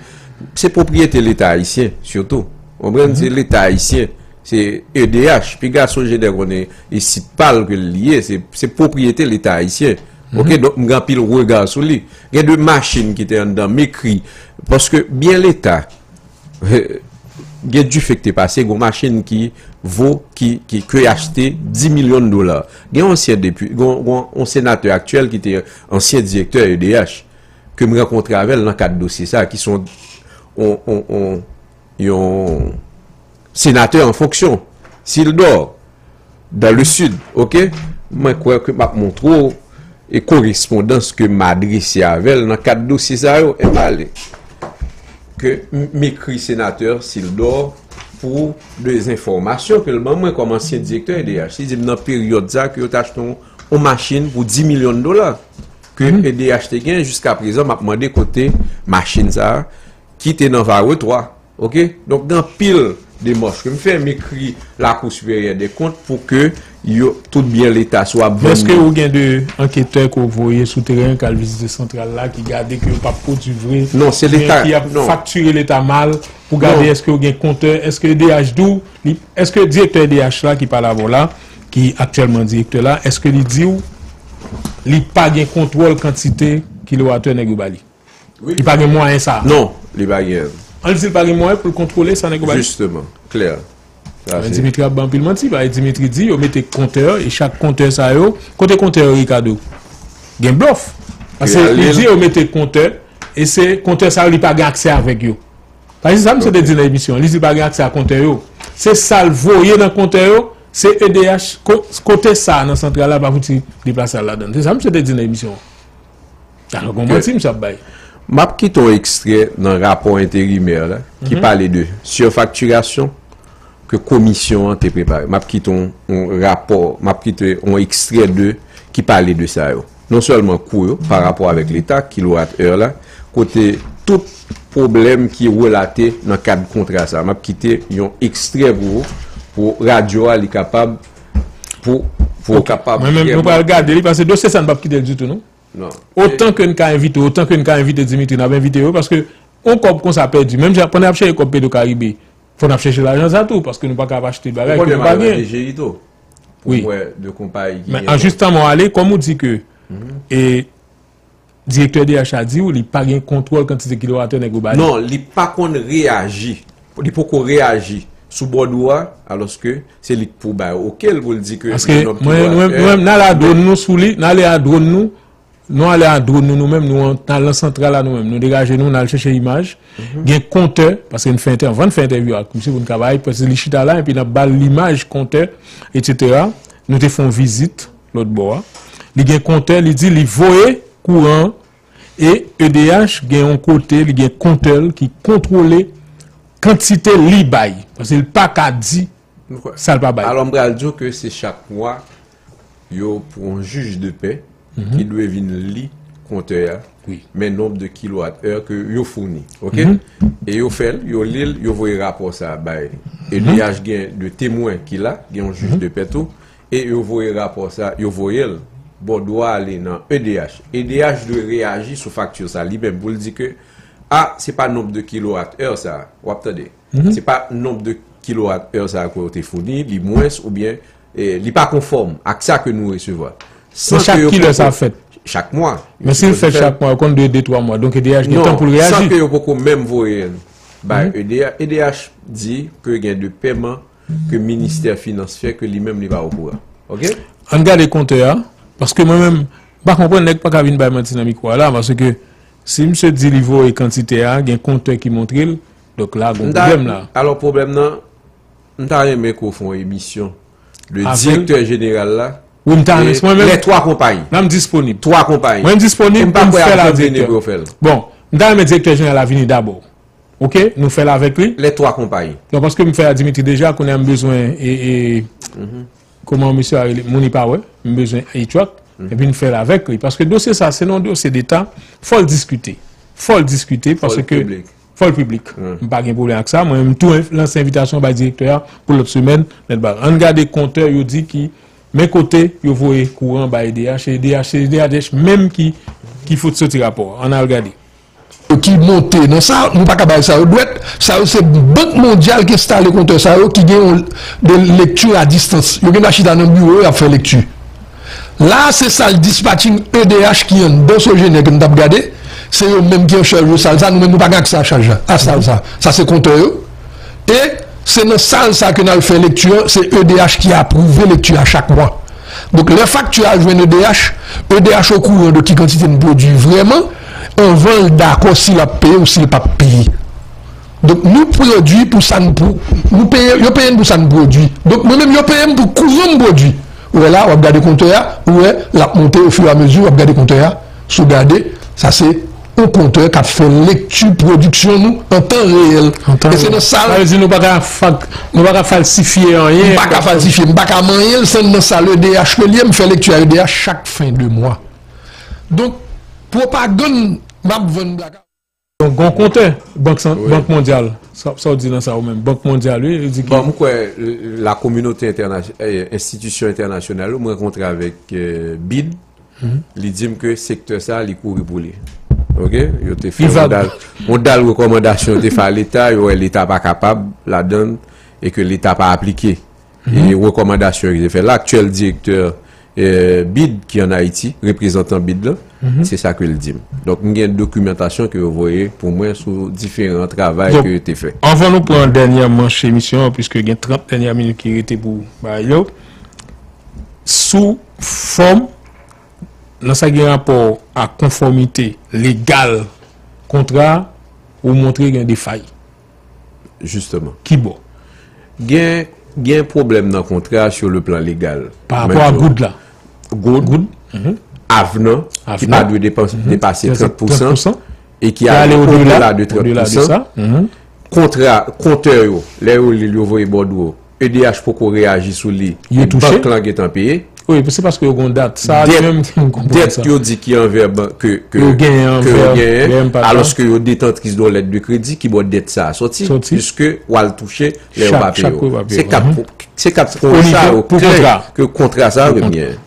se pwopriyete Leta ayisyen, sitou. Ou konprann? Se Leta ayisyen, se E D H. Piga Sogener konnen e sit pa l ke l ye, se, se pwopriyete Leta ayisyen. Oke, donk, m gen anpil rega sou li. Gen de machin ki te anndan, m ekri, paske byen Leta, gen dife ki te pase, gon machin ki vo, ki, ki, ke achte dis milyon dola. Gen ansyen depi, gon, gon, yon senatè aktyèl ki te ansyen direktè E D H, ke m rankontre avè l nan kad dosye sa, ki se yon, yon, yon, yon senatè an fonksyon, Sildor, dans le sud, oke? Mwen kwè ke m ap montre w e korespondans ke m adrese avè l nan kad dosye sa yo, e m ale. Ke m, m ekri senatè Sildor pou de enfòmasyon ke l ban mwen kòm ansyen direktè E D H. Li di m nan peryòd sa ke yo t achte yon, yon machin pou dis milyon dola. Ke E D H te gen, jiska prezan, m ap mande kote machin sa a ki te nan Varreux twa. Oke? Donk, gen anpil demach ke m fè, m ekri Lakou Siperyè dè Kont pou ke yo, tout byen Leta, si w ap vann. Men èske ou gen de anketè ke w voye sou teren k al vizite santral la, ki gade ke yo p ap pwodui vre, Non, se oubyen Leta, ki ap non. faktire Leta mal, pou gade Non. èske ou gen kontè, èske E D H di w, li, èske direktè E D H la ki pale avè w la, ki aktyèlman direktè la, èske li di w li pa gen kontwòl kantite kilowatè nèg yo ba li? Wi. Li pa gen mwayen sa. Non, li pa gen. An di l pa gen mwayen pou l kontwole sa nèg yo ba li. Jisteman, klè. Sa Men se Dimitri ap bay anpil manti, paske Dimitri di yo mete kontè, e chak kontè sa yo, kote kontè yo, Ricardo? Gen blòf. Paske Li li ale di yo mete kontè, e se kontè sa yo li pa gen aksè avèk yo. Paske se sa misye te Ok. di nan emisyon an, li di li pa gen aksè a kontè yo. Se sa l voye nan kontè yo, se E D H, ko-, kote sa a nan santral la pa fouti deplase al ladan l. Se sa misye te di nan emisyon an. Alò, gon Ke manti misye ap bay. M ap kite yon ekstrè nan rapò enterimè la, ki Mhm. pale de sifaktirasyon ke komisyon an te prepare. M ap kite yon, yon rapò, m ap kite yon ekstrè de ki pale de sa yo. Non sèlman kou yo, pa rapò avèk Leta, kilowat è la, kote tout pwoblèm ki relate nan kad kontra sa. M ap kite yon ekstrè pou ou, pou radyo a, li kapab, pou, pou Ok. kapab Mwen menm, nou vrèman pral gade li, paske dosye sa n p ap kite l ditou, non? Non. Otan ke n ka envite, otan ke n ka envite Dimitri, n ap envite yo, paske yon kòb konsa pèdi. Menm jan, pandan y ap chèche kòb Petro Caribe, fò n ap chèche lajan sa tou, paske nou pa ka ap achte Ou bagay ke konnen nou m pa al nan gen. D G I tou, pou Wi. m wè de konpayi ki Men gen an kòb. Jisteman w ale, kòm ou di ke, Mhm. e, direktè D H a di w, li pa gen kontwòl kantite kilowatè nèg yo ba li. Non, li pa konn reyaji. Li poko reyaji sou bòdwo a, alòske se li k pou bay oke l pou l di ke Paske gen nòb mwen, nou menm, kilowatè. nou menm, n ale a dwòn nou sou li, n ale a dwòn nou, nou ale a dwòn nou, nou menm, nou an, n al nan santral la nou menm, nou degaje nou, n al chèche imaj. Mhm. Gen kontè, paske n fè entè-, anvan n fè entèvyou ak misye pou n ka bay, paske li chita la, epi n ap ba l limaj kontè, etsetera. Nou te fè yon vizit lòt bò a. Li gen kontè, li di li voye kouran an, e E D H gen yon kote, li gen kontè l ki kontwole kantite li bay. Paske li pa ka di Mwen kwè. sa l pa bay. Alò, m pral di w ke se chak mwa, yo pran yon jij de pè Mhm. ki dwe vin li kontè a, Wi. men nonb de kilowat è ke yo founi. Oke? Mhm. E yo fè l, yo li l, yo voye rapò sa a bay. Mhm. E D H gen de temwen ki la, gen yon jij Mhm. de pè tou, e yo voye rapò sa, yo voye l bòdwo a ale nan E D H. E D H dwe reyaji sou fakti sa li menm pou l di ke, a, se pa nonb de kilowat è sa, w ap tande. Mhm. Se pa nonb de kilowat è sa ke w te founi, li mwens oubyen, eh, li pa konfòm ak sa ke nou resevwa. San Men ke chak yo kilè sa poko fèt? Chak mwa. Men si l fè chak mwa, yo konn de, de, twa mwa. Donk E D H gen Non, tan pou l reyaji. San ke yo poko menm voye l bay Mhm. E D H, E D H di ke gen de pèman ke ministè finans fè ke li menm li pa okouran. Oke? Ann gade kontè a, paske mwen menm, m pa konprann nèg pa ka vin bay manti nan mikwo a la, paske si misye di li voye kantite a, gen kontè ki montre l, donk la, gon M ta, pwoblèm la. alò pwoblèm nan, m ta renmen ke w fè yon emisyon de Avè l? direktè jeneral la Wi, m ta renmen, e mwen menm, lè twa konpayi. la, m disponib. Twa konpayi. Mwen, m disponib E m pa pou m kwè fè l a avèk direktè. pou yo fè l. Bon, m ta renmen direktè jeneral la vini dabò. Oke, nou fè l avèk li. Lè twa konpayi. Non, paske m fè a Dimitri deja, kounye a m bezwen, e, e, Mhm. kòman misye a rele, moun li pa wè, m bezwen H-Track, Mhm. epi n fè l avèk li. Paske dosye sa, se yon dosye deta, fò l diskite. Fò l diskite, Fò l paske piblik. fò l piblik. Mhm. M pa gen pwoblèm ak sa, mwen, m tou env-, lanse envitasyon bay direktè a pou lòt semèn, nèt ba. Ann gade kontè, yo di ki Men kote yo voye kouran bay E D H, e E D H, se E D H menm ki, ki fout soti rapò a. Ann al gade. Yo ki monte nan sa, nou pa ka bay sa yo dwèt. Sa yo se Bank Mondyal ki enstale kontè sa yo ki gen yon, de lekti a distans. Yo gen dwa chita nan biwo yo, y ap fè lekti. La, se sal dispatching E D H ki anndan Sogener ke n t ap gade. Se yo menm ki an chaj de sal sa. Nou menm, nou pa gen aksè a chaj la, a sal sa. Sa se kontè yo. E se nan sal sa ke n al fè lekti an, se E D H ki apwouve lekti a chak mwa. Donk, lè fakti a jwenn E D H, E D H okouran de ki kantite n pwodui vrèman, anvan l dakò si l ap peye ou si l p ap peye. Donk, nou pwodui pou sa n pou, nou peye, yo peye n pou sa n pwodui. Donk, mwen menm, yo peye m pou kouran m pwodui. Ou wè la, w ap gade kontè a, ou wè, l ap monte ofiramezu, w ap gade kontè a. Si w gade, sa se yon kontè k ap fè lekti pwodiksyon nou an tan reyèl. An tan reyèl. E se nan sa. Sa vle di nou pa ka fak, nou pa ka falsifye anyen. M pa ka falsifye, m pa ka manyen l san nan sal E D H ke l ye, m fè lekti a E D H chak fen de mwa. Donk, pwopagann m ap vann blaka. Donk, gon kontè Bank, Bank Mondyal. Sa, sa w di nan sa ou menm? Bank Mondyal, wi, li di ki. Bon, m kwè, la communauté internationale, enstitisyon entènasyonal yo, m rankontre avèk, eh, BID. Li di m ke sektè sa, li kouri pou li. Oke? Yo te fè yon dal, yon dal rekòmandasyon yo te fè a Leta, yo wè Leta pa kapab ladan l e ke Leta pa aplike. E rekòmandasyon yo te fè. Laktyèl direktè, eh, BID ki ann Ayiti, reprezantan BID la, se sa ke l di m. Donk, m gen dokimantasyon ke yo voye pou mwen sou diferan travay ke yo te fè. Anvan nou pran dènyè manch emisyon an, piske gen trant dènyè minit ki rete pou bagay yo, sou fòm, nan sa gen rapò a konfòmite legal kontra a, ou montre gen de fay. Jisteman. Ki bò? Gen, gen pwoblèm nan kontra a sur le plan légal. Pa rapò a goud la. Goud, avnan, ki pa dwe depase trant pousan e ki ale odela de trant pousan. Kontra, kontè yo, lè yo li l, yo voye bòdwo, E D H poko reyaji sou li, e bank lan gentan peye. Wi, se paske yo gon dat. Sa li menm ki m konprann sa. Dèt yo di ki anvè bank, ke, ke, yo genyen, alòske yo detantris de yon lèt de kredi, ki bò dèt sa a sòti, piske w al touche lè yo pa peye w. Se kat, se kat pwen sa yo klè ke kontra sa a ret byen.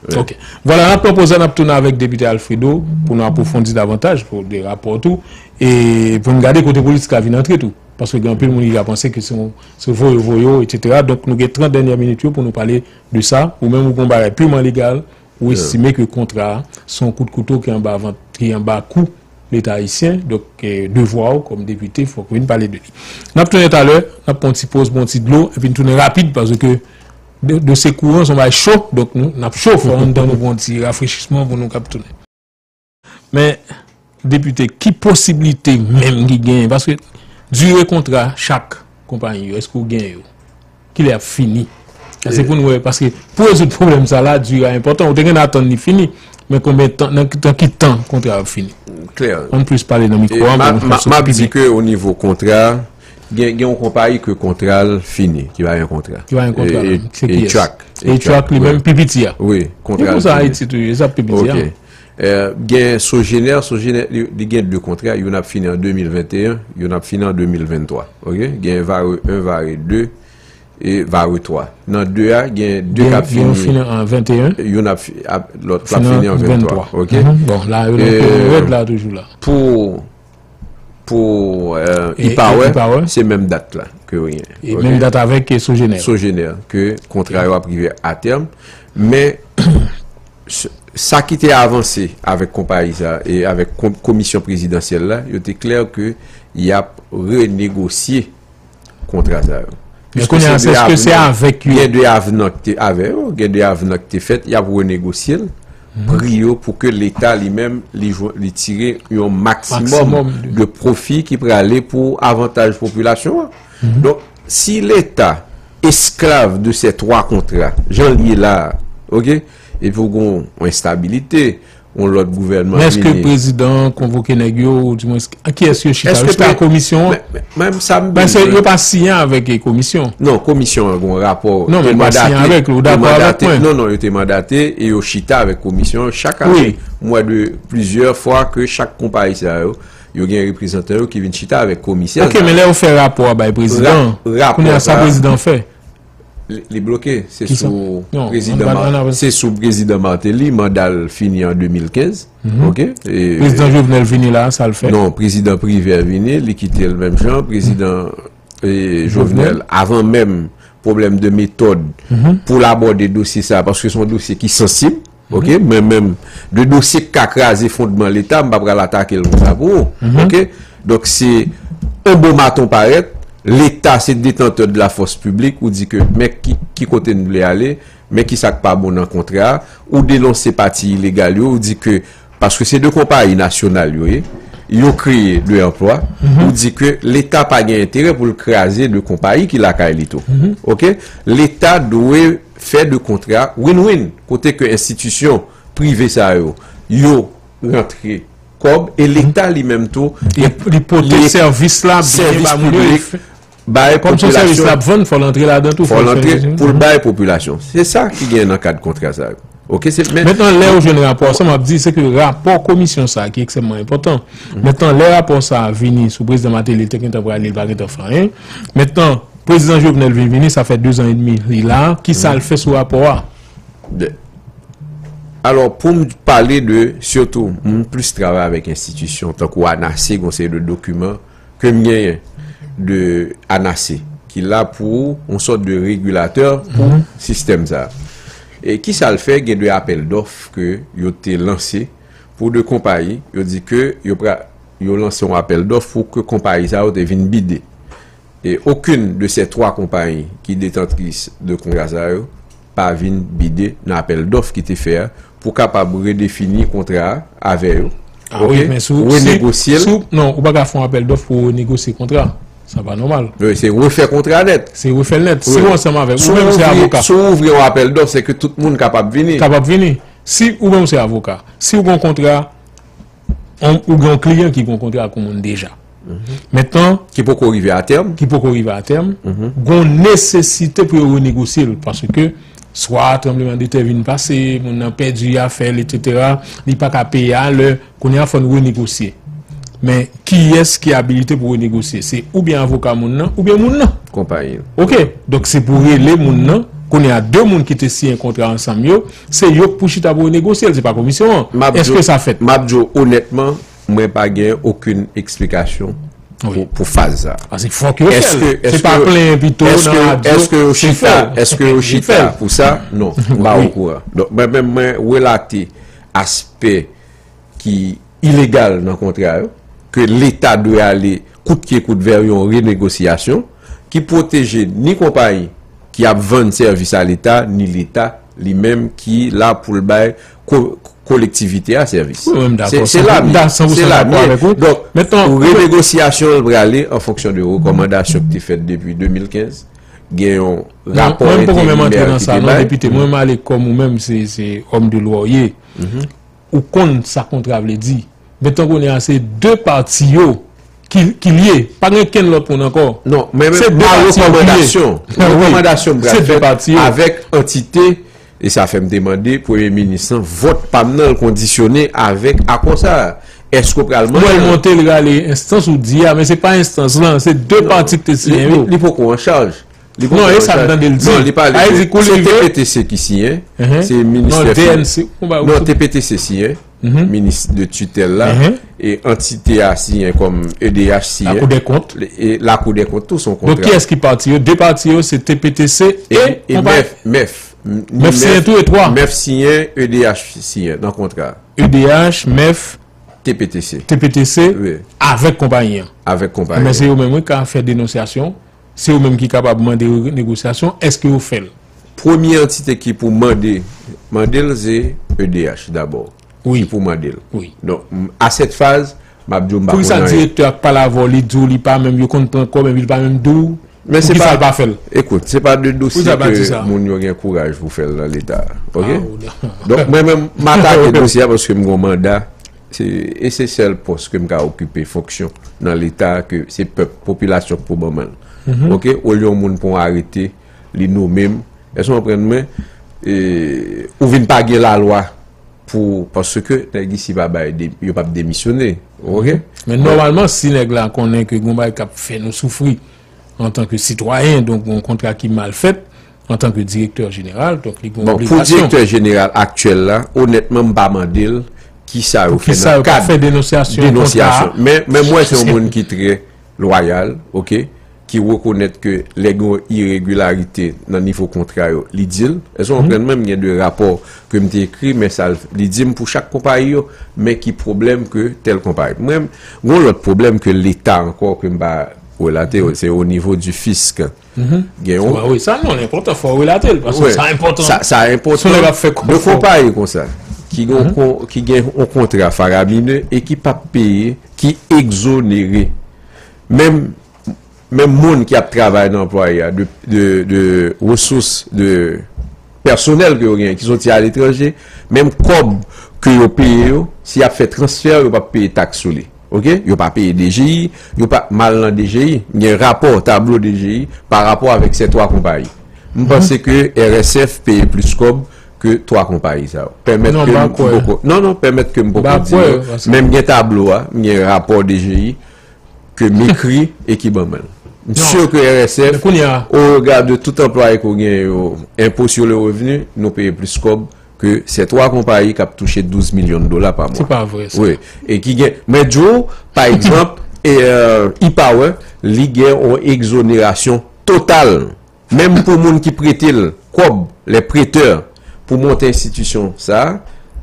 Vwala, n ap pran poz la, n ap tounen avèk Depite Alfredo pou nou apwofondi davantaj pou de rapò tou, e pou n gade kote politik la vin antre tou. Paske gen anpil moun ki ka panse ke se yon, se voye voye, etsetera. Donk, nou gen trant dènyè minit yo pou nou pale de sa. Ou menm, ou gen yon bagay piman legal, ou estime ke kontra a se yon kout kouto ki anba vant, ki anba kou Leta ayisyen. Donk, eh, devwa w kòm depite, fòk ou vin pale de li. N ap tounen talè, n ap pran yon ti poz, pran yon ti dlo, epi n tounen rapid, paske de, dosye kouran se yon bagay cho, donk nou, n ap cho, fò anndan nou pran yon ti rafrechisman pou nou kab tounen. Men, depite, ki posiblite menm ki genyen? Paske dire kontra chak konpayi yo, èske w genyen yo? Kilè y ap fini? Sa se pou n wè, paske pou rezoud pwoblèm sa la, dire a enpòtan. Ou te gen atann li fini, men konbyen tan, nan, nan ki tan kontra a ap fini? Klè. Ann plis pale nan mikwo a, m ap di ke o nivo kontra, gen, gen yon konpayi ke kontra l fini, ki pa gen kontra. Ki pa gen kontra menm. Se kiyès? A-Track. A-Track li menm pi piti a. Wi, kontra l fini. Ki konsa Ayiti toujou, e sa pi piti a. Eh, gen Sogener, Sogener, li, li gen de kontra, youn ap fini an de mil venteyen, youn ap fini an de mil venntwa. Oke? Gen Vare en, Vare de e Vare twa. Nan de a, gen de k ap fini. Gen, gen fini an venteyen. Youn ap fi-, ap, lòt la ap fini an venntwa. Oke? Bon, la, yo nan peri rèd la toujou la. Pou, pou, eh, E-Power, se menm dat la ke yo genyen. E menm dat avèk, eh, Sogener. Sogener, ke kontra yo ap rive a tèm. Men, s-, sa ki te avanse avèk konpayi sa e avèk kon-, komisyon prezidansyèl la, yo te klè ke y ap renegosye kontra sa yo. Men kounye a, èske se avèk yo? Gen de avnan ki te, avè yo, gen de avnan ki te fèt, y ap renegosye l, pri yo pou ke Leta li menm, li jwenn, li tire yon maksimòm de pwofi ki prale pou avantaj popilasyon an. Donk, si Leta esklav de ces trois contrats, jan l ye la, oke, epi w gen yon enstabilite, yon lòt gouvènman vini. Men èske prezidan an konvoke nèg yo, ou dimwens, a kiyès yo chita? Yo chita ak komisyon an? Paske yo pa siyen avèk komisyon. Non, komisyon an gen yon rapò. Non, men yo pa siyen avèk li, ou dakò avèk mwen? Non, non, yo te mandate e yo chita avèk komisyon an chak ane. Mwen, de plizyè fwa ke chak konpayi sa yo, yo gen reprezantan yo ki vin chita avèk komisyon sa. Oke, men lè yo fè rapò a bay prezidan an, kounye a sa prezidan an fè? Li, li bloke. Se sou prezidan, se sou prezidan Martelly, manda l fini an de mil kenz. Oke. Prezidan Jovenel vini la, sa l fè? Non, prezidan Privè vini, li kite l menm jan. Prezidan e, Jovenel, avan menm pwoblèm de metòd pou l abòde dosye sa, paske se yon dosye ki sansib, oke, men menm de dosye k ka kraze fondman Leta, m pa pral atake l konsa pou ou, oke? Donk, se on bon maton parèt, Leta se détenteur de la force publique, ou di ke, men ki, ki kote n vle ale, men ki sa k pa bon nan kontra a, ou denonse pati ilegal yo, ou di ke, paske se de konpayi nasyonal yo ye, yo kreye de anplwa, ou di ke Leta pa gen enterè pou l kraze de konpayi ki lakay li tou. Oke? Leta dwe fè de kontra win-win, kote ke enstitisyon prive sa yo, yo rantre kòb, e Leta li menm tou, li, li pote sèvis la byen ba moun yo, li fè bay popilasyon. Kòm se yon sèvis l ap vann, fò l antre ladan tou, fò l antre pou l bay popilasyon. Se sa ki gen nan kad kontra sa yo. Oke, se, men, mentnan, lè yo jwenn rapò sa, m ap di, se ke rapò komisyon sa a ki ekstrèmman enpòtan. Mentnan, lè rapò sa a vini sou prezidan Martelly, li te gentan prale, li pa gentan fè anyen. Mentnan, prezidan Jovenel vin vini, sa fè de zan edmi li la. Ki sa l fè sou rapò a? De- Alò, pou m pale de, sitou, m plis travay avèk enstitisyon, tankou ANACE, gon seri de dokiman ke m genyen de ANACE, ki la pou yon sòt de regilatè pou sistèm sa. E ki sa l fè, gen de apèl dòf ke yo te lanse pou de konpayi, yo di ke yo pra, yo lanse yon apèl dòf pou ke konpayi sa yo te vin bide. E okenn de ces trois konpayi ki detantris de kontra sa yo pa vin bide nan apèl dòf ki te fè a pou kapab redefini kontra a avè yo. Ah wi, men si w, si, renegosye l. Si w, non, ou pa ka fè yon apèl dòf pou w renegosye kontra. Sa pa nòmal. Wi, se refè kontra nèt. Se refè l nèt. Si w ansanm avè l, ou menm se avoka. Si w ouvri yon apèl dòf, se ke tout moun kapab vini. Kapab vini. Si ou menm se avoka, si w gen yon kontra, on, ou gen yon kliyan ki gen yon kontra ak yon moun deja. Mentnan, ki poko rive a tèm. Ki poko rive a tèm, gen yon nesesite pou yo renegosye l, paske swa tranblemanntè vin pase, moun nan pèdi afè l, etsetera, li pa ka peye alè, kounye a fò n renegosye. Men kiyès ki abilite pou renegosye? Se oubyen avoka moun nan, oubyen moun nan. Konpayi. Oke, donk se pou rele moun nan, kounye a de moun ki te siyen kontra ansanm yo, se yo k pou chita pou renegosye l, se pa komisyon an. Èske sa fèt? M ap di w onètman, mwen pa gen okenn eksplikasyon pou, pou faz sa. Paske fòk yo fè l. Se pa plenyen pito nan radyo, se fè l. Èske yo chita, èske yo chita pou sa? Non, m pa okouran. Donk, mwen menm, mwen relate aspè ki ilegal nan kontra yo, ke Leta dwe ale kout ke kout vè yon renegosyasyon ki pwoteje ni konpayi ki ap vann sèvis a Leta, ni Leta li menm ki la pou l bay ko-, kolektivite a sèvis. Wi, mwen dakò, se, se la m ye, se la m ye. Donk, renegosyasyon l prale an fonksyon de rekòmandasyon ki te fèt depi de mil kenz. Gen yon rapò enterimè ki te bay. Mwen, mwen poko menm antre nan sa non, depite. Mwen, m ale kòm ou menm, se, se òm de lwa w ye. Ou konn sa kontra vle di. Men tan kounye a, se de pati yo ki, ki lye. Pa gen kenn lòt moun ankò. Non, men se de pati yo ki lye. Rekòmandasyon. Rekòmandasyon m pral fèt avèk antite, e sa fè m te mande Premye Minis lan, vòt pa m nan, l kondisyone avèk akò sa a. Èske w pral mande l? Ou wè l monte, l rale enstans ou di a, men se pa enstans lan, se de pati ki te siyen yo. Li, li poko an chaj. Non, e sa m tande l di. Non, li pale de, se T P T C ki siyen, se ministè finans. Non, T P T C siyen, minis de titèl la, e antite a siyen kòm E D H siyen. Lakou dè kont. E Lakou dè kont tou, se yon kontra. Donk, kiyès ki pati yo? De pati yo, se T P T C e, e konpayi. Mèf, mèf. Mèf siyen tou e twa. Mèf siyen, E D H siyen nan kontra. E D H, mèf, T P T C. T P T C, avèk konpayi an. Avèk konpayi an. Men se yo menm, wi, ka fè denonsyasyon. Se yo menm ki kapab mande renegosyasyon. Èske yo fè l? Premye antite ki pou mande, mande l, se E D H dabò. Wi. Ki pou mande l. Wi. Donk, m, à cette phase, m ap di w m pa konn anyen. Poukisa direktè a k pale avè w, li di w li pa menm, yo konn pran kòb, epi li pa menm di w poukisa l pa fè l? Ekout, se pa de dosye ke moun yo gen kouraj pou fè l nan Leta. Oke? Donk, mwen menm, m atake dosye a paske m gen yon manda. Se, e se sèl pòs ke m ka okipe fonksyon nan Leta ke se pèp, popilasyon k pou ban mwen l. Oke? Olye yon moun pran yon arete, li nonmen m. Èske w konprann mwen? E, ou vin pa gen lalwa pou, paske nèg isi pa bay de, yo p ap demisyone. Oke? Men nòmalman, si nèg la konnen ke gon bagay k ap fè nou soufri antanke sitwayen, donk gon kontra ki mal fèt, antanke direktè jeneral, donk li gen yon obligasyon. Bon, pou direktè jeneral aktyèl la, onètman, m pa mande l kisa yo fè nan kad denonsyasyon. Men, men mwen se yon moun ki trè lwayal, oke, ki rekonèt ke lè gen yon iregilarite nan nivo kontra yo, li di l. Èske w konprann? Menm gen de rapò ke m te ekri, men sa l, li di m pou chak konpayi yo, men ki pwoblèm ke tèl konpayi. Mwen, gen yon lòt pwoblèm ke Leta ankò ke m pa relate, se o nivo di fisk. Gen yon... Wi, sa non, li enpòtan, fò w relate l, paske sa enpòtan. Sa, sa enpòtan. De konpayi konsa, ki gen, ki gen yon kontra faramine e ki p ap peye, ki egzonere. Menm, menm moun ki ap travay nan anplwaye a, de, de, de resous, de pèsonèl ke yo genyen, ki soti aletranje, menm kòb ke yo peye yo, si y ap fè transfè, yo p ap peye taks sou li. Oke? Yo pa peye D G I, yo pa mal nan D G I. Gen rapò, tablo D G I pa rapò avèk sètwa konpayi. M panse ke R S F peye plis kòb ke twa konpayi sa yo. Pèmèt ke m poko, non, non, pèmèt ke m poko di yo. Men m gen tablo a, m gen rapò D G I ke m ekri e ki ban mwen l. M si ke R S F, au regard de tout anplwaye ke w gen yo, impôt sur le revenu, nou peye plis kòb ke ces trois compagnies k ap touche douz milyon de dola pa mwa. Se pa vre sa. Wi. E ki gen, mwen di w, pa egzanp, e, euh, e-Power, li gen yon egzonerasyon total. Menm pou moun ki prete l kòb, les prêteurs, pou monte enstitisyon sa a,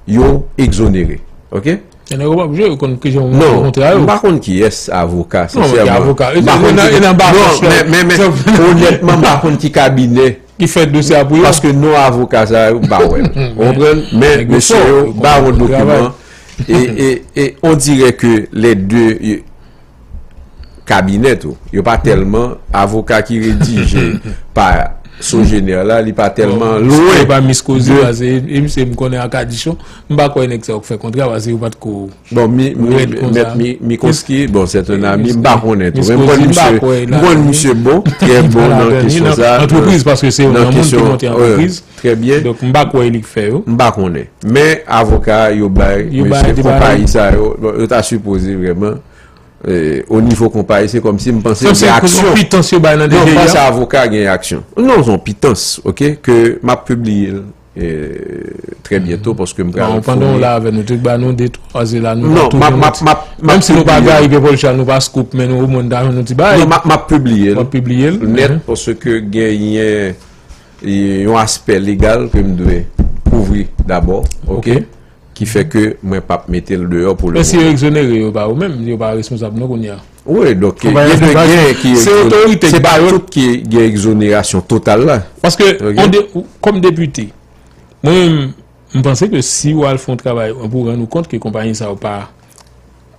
yo egzonere. Oke? Nèg yo p ap jwe, yo konn kijan yo monte kontra yo. Non, m pa konn kiyès avoka, sensèman. Non, men ki avoka? M pa konn ki, non, men, men, men, onètman, m pa konn ki kabinè ki fè dosye a pou yo. Paske non avoka sa yo, m pa wè l. Ou konprann? Men mesye yo ba yon dokiman, e, e, e on dirè ke lè de, kabinè tou. Yo pa tèlman avoka ki redije pa Sogener la, li pa tèlman lwen. Yo pa Miskozi, paske e misye m konnen ak Adichon, m pa kwè nèg sa yo k fè kontra, paske yo pa t ko rèd konsa. Bon, mi, mi, mèt mi, Mikoski, bon, c'est un ami, m pa konnen tou. Men m konn misye, m konn misye bon, trè bon nan kesyon sa. Antrepriz, paske se yon moun ki monte antrepriz. Trè byen. Donk, m pa kwè li k fè yo. M pa konnen. Men avoka yo bay mesye konpayi sa yo, bon, yo ta sipoze vrèman, eh, o nivo konpayi, se kòmsi m panse gen aksyon. Pitans yo bay nan D G I a? Non, m panse avoka gen aksyon. Non, se yon pitans, oke, ke m ap pibliye l, eh, trè byento, paske m pral fouye. Pandan w la avè nou, te ba nou de twa zela, nou pa touye moun. Menm si nou pa Guy Pierre Paul Charles, nou pa Scoop, men nou omwen ta jwenn yon ti bagay. Non, m ap, m ap pibliye l. W ap pibliye l nèt, paske genyen, eh, yon aspè legal ke m dwe kouvri dabò, oke? Ki fè ke mwen p ap mete l deyò pou le moman. Men si yo egzonere yo pa yo menm, yo pa responsab non kounye a. Wi, donk, gen de gen ki egzonere. Se otorite ki ba yo. Se pa tout ki gen egzonerasyon total la. Paske, kòm depite, mwen menm, m panse ke si w al fè yon travay, w pou rann ou kont ke konpayi sa yo pa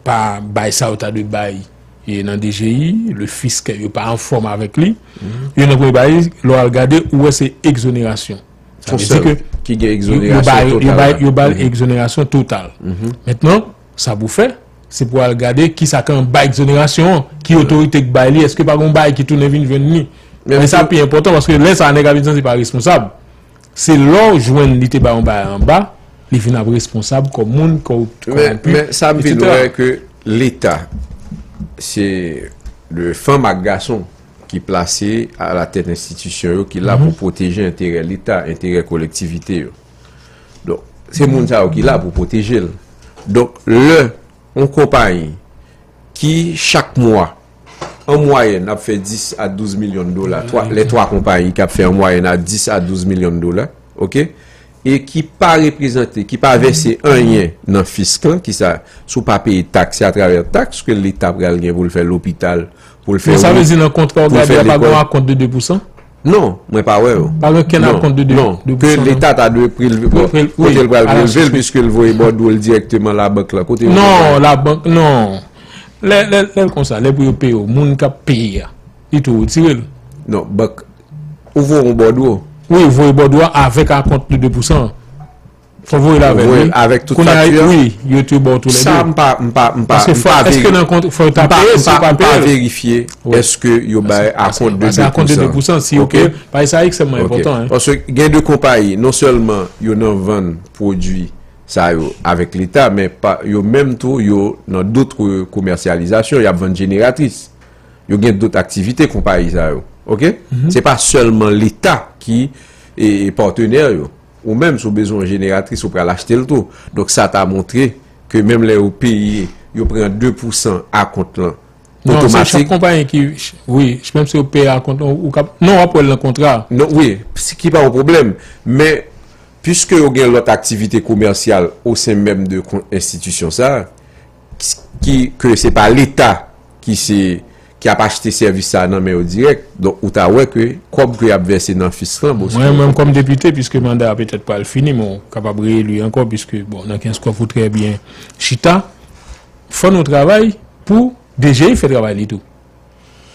pa bay sa yo ta dwe bay, e nan D G I, le fisk, yo pa anfòm avèk li. Yo nan premye bagay, lè w al gade, ou wè se egzonerasyon. Sa vle di ke ki gen egzonerasyon total la. Yo ba l egzonerasyon total. Mentnan, sa pou fè, se pou al gade kisa k anba egzonerasyon an, ki otorite k bay li, èske pa gen yon bagay ki tounen vin jwenn li. Men sa pi enpòtan, paske lè sa a nèg ap vin santi pa responsab. Se lè w jwenn li te bay yon bagay anba, li vin ap responsab kòm moun, kòm kòwonpi, etsetera. Men, men sa m vin wè ke Leta, se de fanm ak gason ki plase alatèt enstitisyon yo, ki la pou pwoteje enterè Leta, enterè kolektivite yo. Donk, se moun sa yo ki la pou pwoteje l. Donk, lè yon konpayi ki chak mwa, an mwayèn, ap fè dis a douz milyon dola, twa, lè twa konpayi k ap fè an mwayèn a dis a douz milyon dola, oke? E ki pa reprezante, ki pa vèse anyen nan fisk lan, ki sa, si w pa peye taks, se atravè taks ke Leta pral gen pou l fè lopital, pou l fè wout, pou l fè lekòl. Men sa vle di nan kontra w gade a pa gen yon akont de de pousan? Non, mwen pa wè yo. Pa gen okenn akont de de pousan, non. Ke Leta ta dwe prelve, kote l pral prelve l, piske l voye bòdwo l dirèkteman labank lan. Kote yo voye l? Non, labank, non. Lè, lè, lè l konsa, lè pou yo peye w, moun k ap peye a, li tou retire l. Non, bank, ou voye yon bòdwo. Wi, ou voye bòdwo a avèk akont de de pousan. Fò voye l avè l, wi. Avèk tout fakti a? Wi, yo tou ba w tou lè de. Sa, m pa, m pa, m pa, m pa veri-, m pa, m pa, m pa verifye èske yo bay akont de de pousan. Paske akont de de pousan, si yo peye, paske sa ekstrèmman enpòtan, en. Paske gen de konpayi, non sèlman yo nan vann pwodui sa yo avèk Leta, men pa, yo menm tou, yo nan dòt komèsyalizasyon, y ap vann jeneratris. Yo gen dòt aktivite konpayi sa yo. Ok? Se pa sèlman Leta ki e, e patnè yo. Ou menm, si w bezwen yon jeneratris, ou pral achte l tou. Donk, sa ta montre ke menm lè yo peye, yo pran de pousan akont lan. Non, se chak konpayi ki, wi, menm si yo peye akont, ou kap, non, w ap wè l nan kontra. Non, wi, ki pa yon pwoblèm. Men, piske yo gen lòt aktivite komèsyal o sen menm de enstitisyon sa, ki, ke se pa Leta ki se, ki ap achte sèvis sa nan men yo dirèk, donk ou ta wè ke kòb ke y ap vèse nan fis lan, bon, mwen menm kòm depite, piske manda a petèt pral fini, men w kapab reyeli ankò, piske, bon, nan kenz kòb ou trè byen chita, fò nou travay pou D G I fè travay li tou.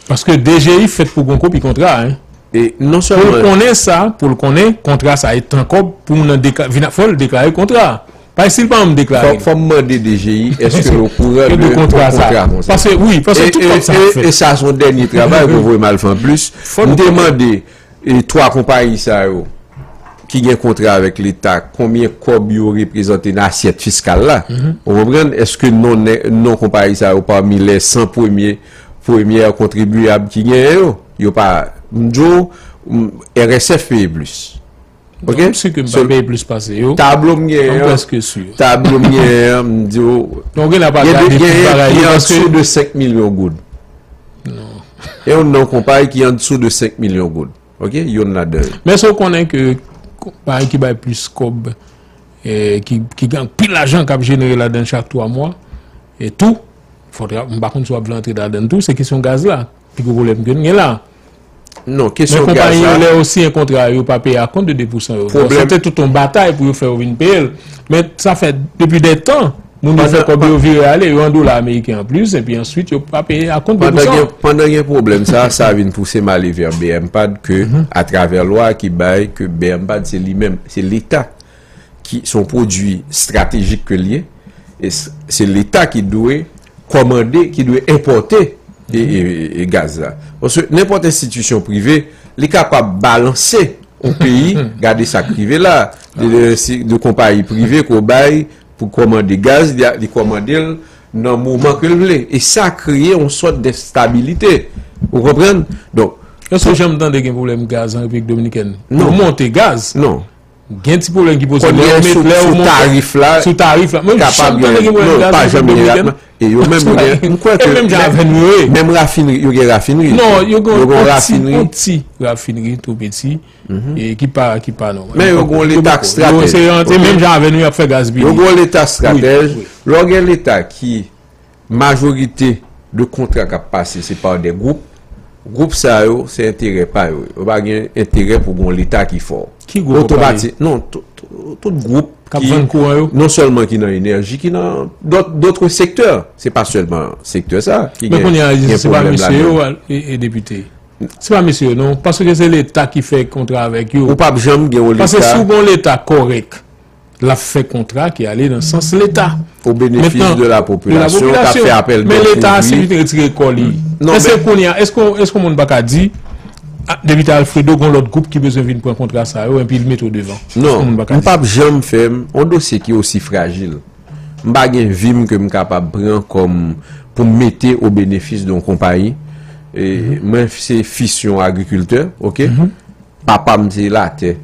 Paske D G I fèt pou gon kopi kontra, en. E non sèlman pou l konnen sa, pou l konnen kontra sa e tan kòb pou moun nan dekla, vin, fò l deklare kontra. Paske si l pa janm deklare. Fò, fò m mande D G I, èske l okouran de kontra sa? Paske, wi, paske tout kòb sa ap fèt. E sa se yon dènye travay pou voye m al fè anplis. M te mande e twa konpayi sa yo ki gen kontra avèk Leta, konbyen kòb yo reprezante nan asyèt fiskal la? Ou konprann? Èske non, non konpayi sa yo pami lè san premye, premyè kontribiyab ki genyen yo? Yo pa, m di w, m, R S F peye plis. Ok? M si ke m pa peye plis pase yo. Tablo m genyen an, tablo m genyen an, m di w, gen de, genyen ki an dsou de senk milyon goud. Non. Gen yon non konpayi ki an dsou de senk milyon goud. Ok, youn ladan yo. Men èske w konnen ke konpayi ki bay plis kòb, eh, ki, ki gen anpil lajan k ap jenere ladan l chak twa mwa, e tou, fò tra, m pa konn si w ap vle antre ladan l tou, se kesyon gaz la. Pi gwo pwoblèm ke n gen la. Non, kesyon gaz la. Men konpayi yo, lè yo siyen kontra, yo pa peye akont de de pousan yo. Bon, se te tout yon batay pou yo fè yo vin peye l. Men sa fè depi de tan, moun yo fè kòb yo vire ale, yo an dola ameriken anplis, epi answit yo pa peye akont de pousan. Pandan gen, pandan gen pwoblèm sa, sa vin pouse m ale vè B M pad ke, atravè lwa ki bay ke B M pad se li menm, se Leta ki, se yon pwodui estratejik ke l ye, e s, se Leta ki dwe kòmande, ki dwe enpòte e, e, e gaz la. Paske nenpòt enstitisyon prive, li kapab balanse yon peyi, gade sa k rive la, de, de, si, de konpayi prive ke w bay pou kòmande gaz, li, li kòmande l nan moman ke l vle. E sa kreye yon sòt de stabilite. Ou konprann? Donk, èske w janm tande gen pwoblèm gaz an Repiblik Dominikèn? Non. Pou monte gaz? Non. Gen ti pwoblèm ki posib lè yo met, lè yo monte sou tarif la. Sou tarif la. Mwen janm tande gen pwoblèm gaz an Repiblik Dominikèn. E yo menm, yo gen, m kwè ke menm jan avè nou yo ye. Menm rafinri, yo gen rafinri. Non, yo gen yon ti, yon ti rafinri tou piti, e ki pa, ki pa nòmal. Men yo gen yon leta k stratèj. Se menm jan avè nou y ap fè gaz piti. Yo gen yon leta stratèj. Lè w gen leta ki majorite de kontra k ap pase, se pa de gwoup. Gwoup sa yo, se enterè pa yo. Yo pa gen enterè pou gen yon leta ki fò. Ki gwoup w ap pale? Otomatik, non, tout, tout, tout gwoup k ap vann kouran yo? Non sèlman ki nan enèji, ki nan dòt, dòt sektè. Se pa sèlman sektè sa ki gen, gen pwoblèm ladan. Men kounye a, se pa mesye yo, e, e depite. Se pa mesye yo, non. Paske se Leta ki fè kontra avèk yo. Ou p ap janm gen yon Leta. Paske si w gen yon Leta kòrèk, l ap fè kontra ki ale nan sans Leta. O benefis de la popilasyon, k ap fè apèl dòf. Men Leta a, si li te retire kò li, èske kounye a, èske, èske yon moun pa ka di, a, depite Alfredo, gen yon lòt gwoup ki bezwen vin pran kontra sa yo, epi l mete w devan? Non, m p ap janm fè m, yon dosye ki osi frajil, m pa gen vi m ke m kapab pran kòm pou m mete o benefis de yon konpayi. E, mwen, se fis yon agrikiltè, ok? Papa m se latè.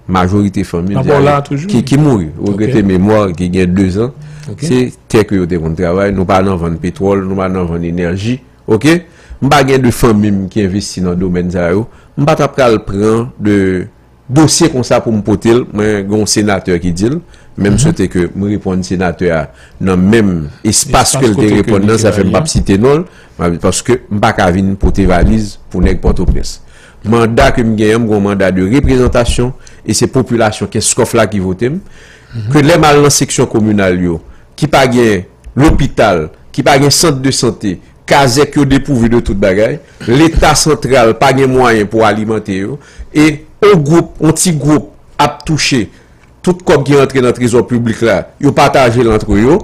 Majorite fanmi m se ale, ki, ki mouri, regrete memwa, ki gen de zan. Se tè ke yo te konn travay. Nou pa nan vann petwòl, nou pa nan vann enèji. Ok? M pa gen de fanmi m ki envesti nan domèn sa yo. M pa t ap pral pran de dosye konsa pou m pote l. Mwen gen yon senatè ki di l, men m swete ke m reponn senatè a nan menm espas ke l te reponn nan, sa fè m p ap site non l, paske m pa ka vin pote valiz pou nèg Pòtoprens. Manda ke m genyen, m gen yon manda de reprezantasyon, e se popilasyon Kenskòf la ki vote m, ke lè m al nan seksyon kominal yo, ki pa gen lopital, ki pa gen sant de sante, kazèk yo depouvi de tout bagay, Leta santral pa gen mwayen pou alimante yo, e yon gwoup, yon ti gwoup ap touche tout kòb ki rantre nan trezò piblik la, yo pataje l antre yo.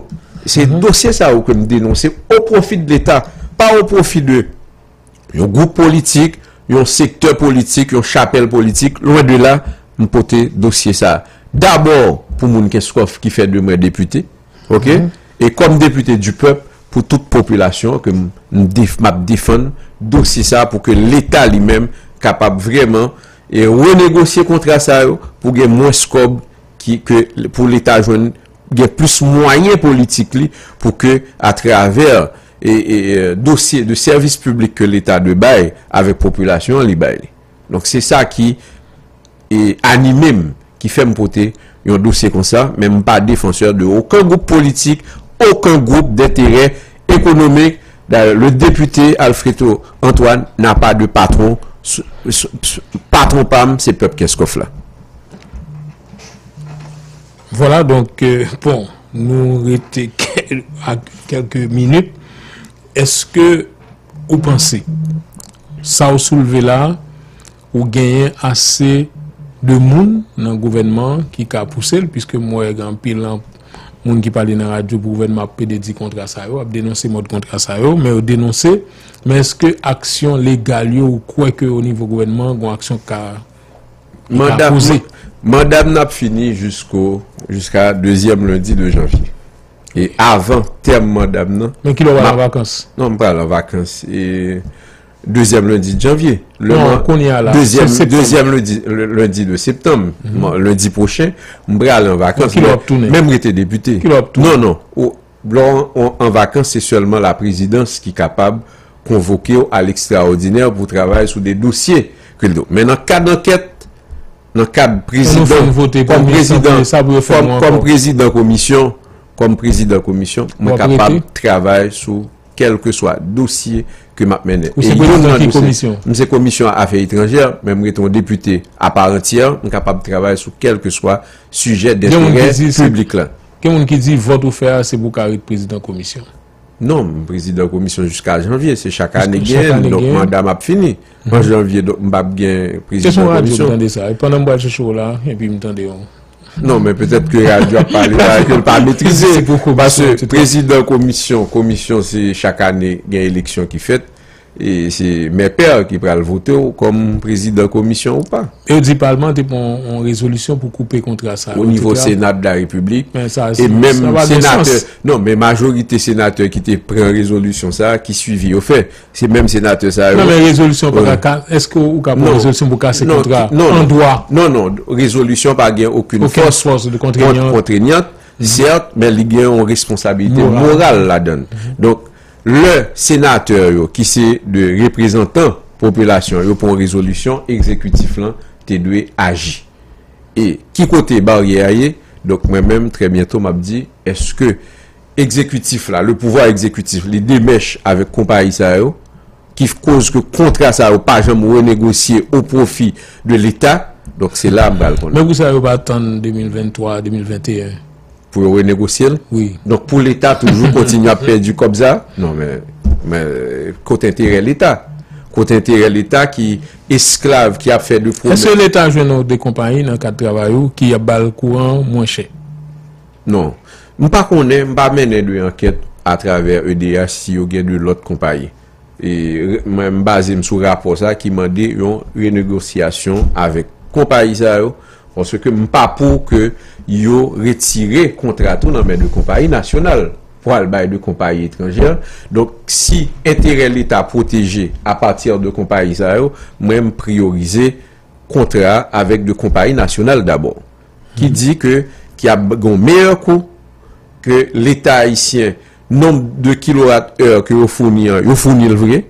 Se dosye sa yo ke m denonse o pwofi de Leta, pa o pwofi de yon gwoup politik, yon sektè politik, yon chapèl politik, lwen de la, m pote dosye sa a. Dabò, pou moun Kenskòf ki fè de mwen depite, ok? E kòm depite di pèp, pou tout popilasyon ke m, m def-, m ap defann dosye sa pou ke Leta li menm kapab vrèman e renegosye kontra sa yo pou gen mwens kòb ki, ke, pou Leta jwenn, gen plis mwayen politik li pou ke atravè e, e, e, dosye de sèvis piblik ke Leta dwe bay avèk popilasyon an, li bay li. Donk se sa ki e anime m ki fè m pote yon dosye konsa, men m pa defansè de okan gwoup politik, okan gwoup denterè ekonomik. Dayè, le député Alfredo Antoine n'a pas de patron. S-, s-, s-, patron pa m, se pèp Kenskòf la. Vwala, donk, euh, bon, nou rete kè-, ak kèlke minit. Èske ou panse sa ou soulve la, ou genyen ase de moun nan gouvènman an ki ka pouse l, piske m wè gen anpil an-, moun ki pale nan radyo pou gouvènman ap plede di kontra sa yo, ap denonse mòd kontra sa yo, men yo denonse, men èske aksyon legal yo, ou kwè ke o nivo gouvènman an, gen aksyon k ka, ki ka poze? Manda m nan ap fini jisko, jiska dezyèm lendi de janvye. E avan tèm manda m nan. Men kilè w pral an vakans? Non, m pral an vakans. E dezyèm lendi de janvye. Non, kounye a la. Dezyèm, dezyèm lendi, lendi de septanm, lendi pwochen, m pral an vakans. Men kilè w ap tounen? Men m rete depite. Kilè w ap tounen? Non, non. Lè w an vakans, se sèlman la prezidans ki kapab konvoke w a lekstraòdinè pou travay sou de dosye ke l do. Men nan kad ankèt, nan kad prezidan, kòm prezidan, kòm prezidan komisyon, kòm prezidan komisyon, mwen kapab travay sou kèlkeswa dosye ke m ap mennen. Ou se prezidan ki komisyon? M se komisyon afè etranjè, men m rete yon depite aparantyè, m kapab travay sou kèlkeswa sijè denterè piblik la. Gen moun ki di vòt ou fè a se pou w ka ret prezidan komisyon. Non, m prezidan komisyon jiska janvye, se chak ane gen, donk manda m ap fini. An janvye, donk m p ap gen prezidan komisyon. Se sou radyo m tande sa, pandan m pral chèche w la, epi m tande yon. Non, men petèt ke radyo ap pale bagay ke l pa metrize. Paske prezidan komisyon, komisyon se chak ane gen eleksyon ki fèt. E se mè pè ki pral vote w kòm prezidan komisyon ou pa. Yo di palman te pran yon rezolisyon pou koupe kontra sa yo, etsetera. O nivo Sena de la Repiblik, e menm senatè, non, men majorite senatè ki te pran rezolisyon sa a, ki swivi yo fè, se menm senatè sa yo. Non, men rezolisyon pa ka, èske ou ka pran rezolisyon pou kase kontra an dwa? Non, non, rezolisyon pa gen okenn fòs kontrenyant, sèt, men li gen yon responsabilite moral ladan l. Donk, lè senatè yo ki se de reprezantan popilasyon yo pran yon rezolisyon, egzekitif lan te dwe aji. E ki kote baryè a ye? Donk mwen menm, trè byento, m ap di, èske egzekitif la, le pouvwa egzekitif, li demèch avèk konpayi sa yo, ki koz ke kontra sa yo pa janm renegosye o pwofi de Leta? Donk se la m pral konnen. Men poukisa yo pa tann de mil venntwa, de mil venteyen? Pou yo renegosye l? Wi. Donk pou Leta toujou kontinye ap pèdi kòb sa? Non, men, men kote enterè Leta? Kote enterè Leta ki esklav, ki ap fè de pwomès? Èske Leta jwenn yon de konpayi nan kad travay ou ki ap ba l kouran an mwen chè? Non. M pa konnen, m pa mennen de ankèt atravè E D H si yo gen de lòt konpayi. E mwen, m baze m sou rapò sa ki mande yon renegosyasyon avèk konpayi sa yo, paske m pa pou ke yo retire kontra tou nan men de konpayi nasyonal pou al bay de konpayi etranjè. Donk, si enterè Leta pwoteje apati de konpayi sa yo, mwen, m priyorize kontra avèk de konpayi nasyonal dabò, ki di ke, ki ap gen yon meyè kou, ke Leta ayisyen, nonb de kilowat è ke yo founi an, yo founi l vre,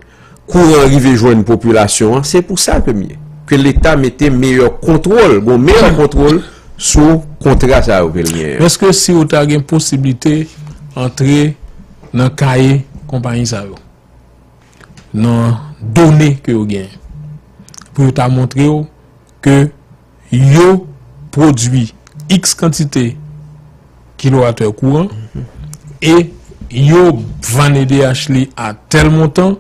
kouran an rive jwenn popilasyon an, se pou sa ke m ye. Ke Leta mete meyè kontwòl, gen yon meyè kontwòl sou kontra sa yo ke l genyen an. Èske si ou ta gen posiblite antre nan kaye konpayi sa yo? Nan done ke yo genyen. Pou yo ta montre w ke yo pwodui iks kantite kilowatè kouran e yo vann E D H li a tèl montan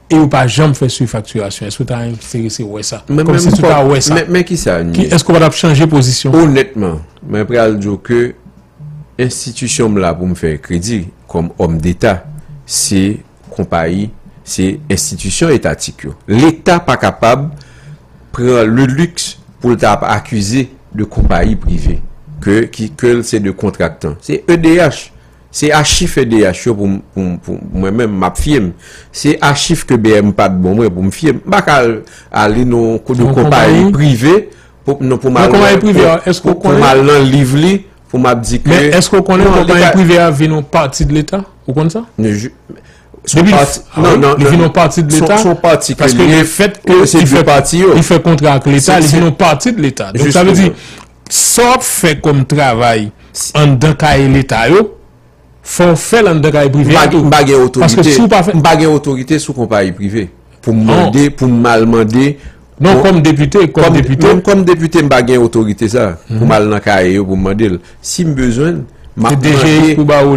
e yo pa janm fè swiv faktirasyon. Èske w ta enterese wè sa? Kòmsi si w ta wè sa. Men, men kisa, èske w pa t ap chanje pozisyon? Onètman, mwen pral di w ke enstitisyon m la pou m fè kredi kòm òm deta, se konpayi, se enstitisyon etatik yo. Leta pa kapab pran le luxe pou l ta ap akize de konpayi prive ke, ki, ke l se de kontraktan. Se E D H Se a chif E D H yo pou m- pou m- pou mwen menm m ap fye m. Se a chif ke B M pad ban mwen pou m fye m. M pa ka al- ale nan de konpayi prive pou non pou m al nan- pou- pou m al nan liv li pou m ap di ke. Men èske w konnen konpayi prive a vin yon pati de Leta? Ou konn sa? Depi li vin yon pati de Leta, paske le fèt ke li fè kontra ak Leta, li vin yon pati de Leta. Donk sa vle di sa w ap fè kòm travay anndan kaye Leta yo, fò w fè l anndan kaye prive a tou. M pa gen otorite. Paske si w pa fè. M pa gen otorite sou konpayi prive pou m mande, pou m al mande. Non, kòm depite, kòm depite. Menm kòm depite, m pa gen otorite sa pou m al nan kaye yo pou m mande l. Si m bezwen l, m ap mande,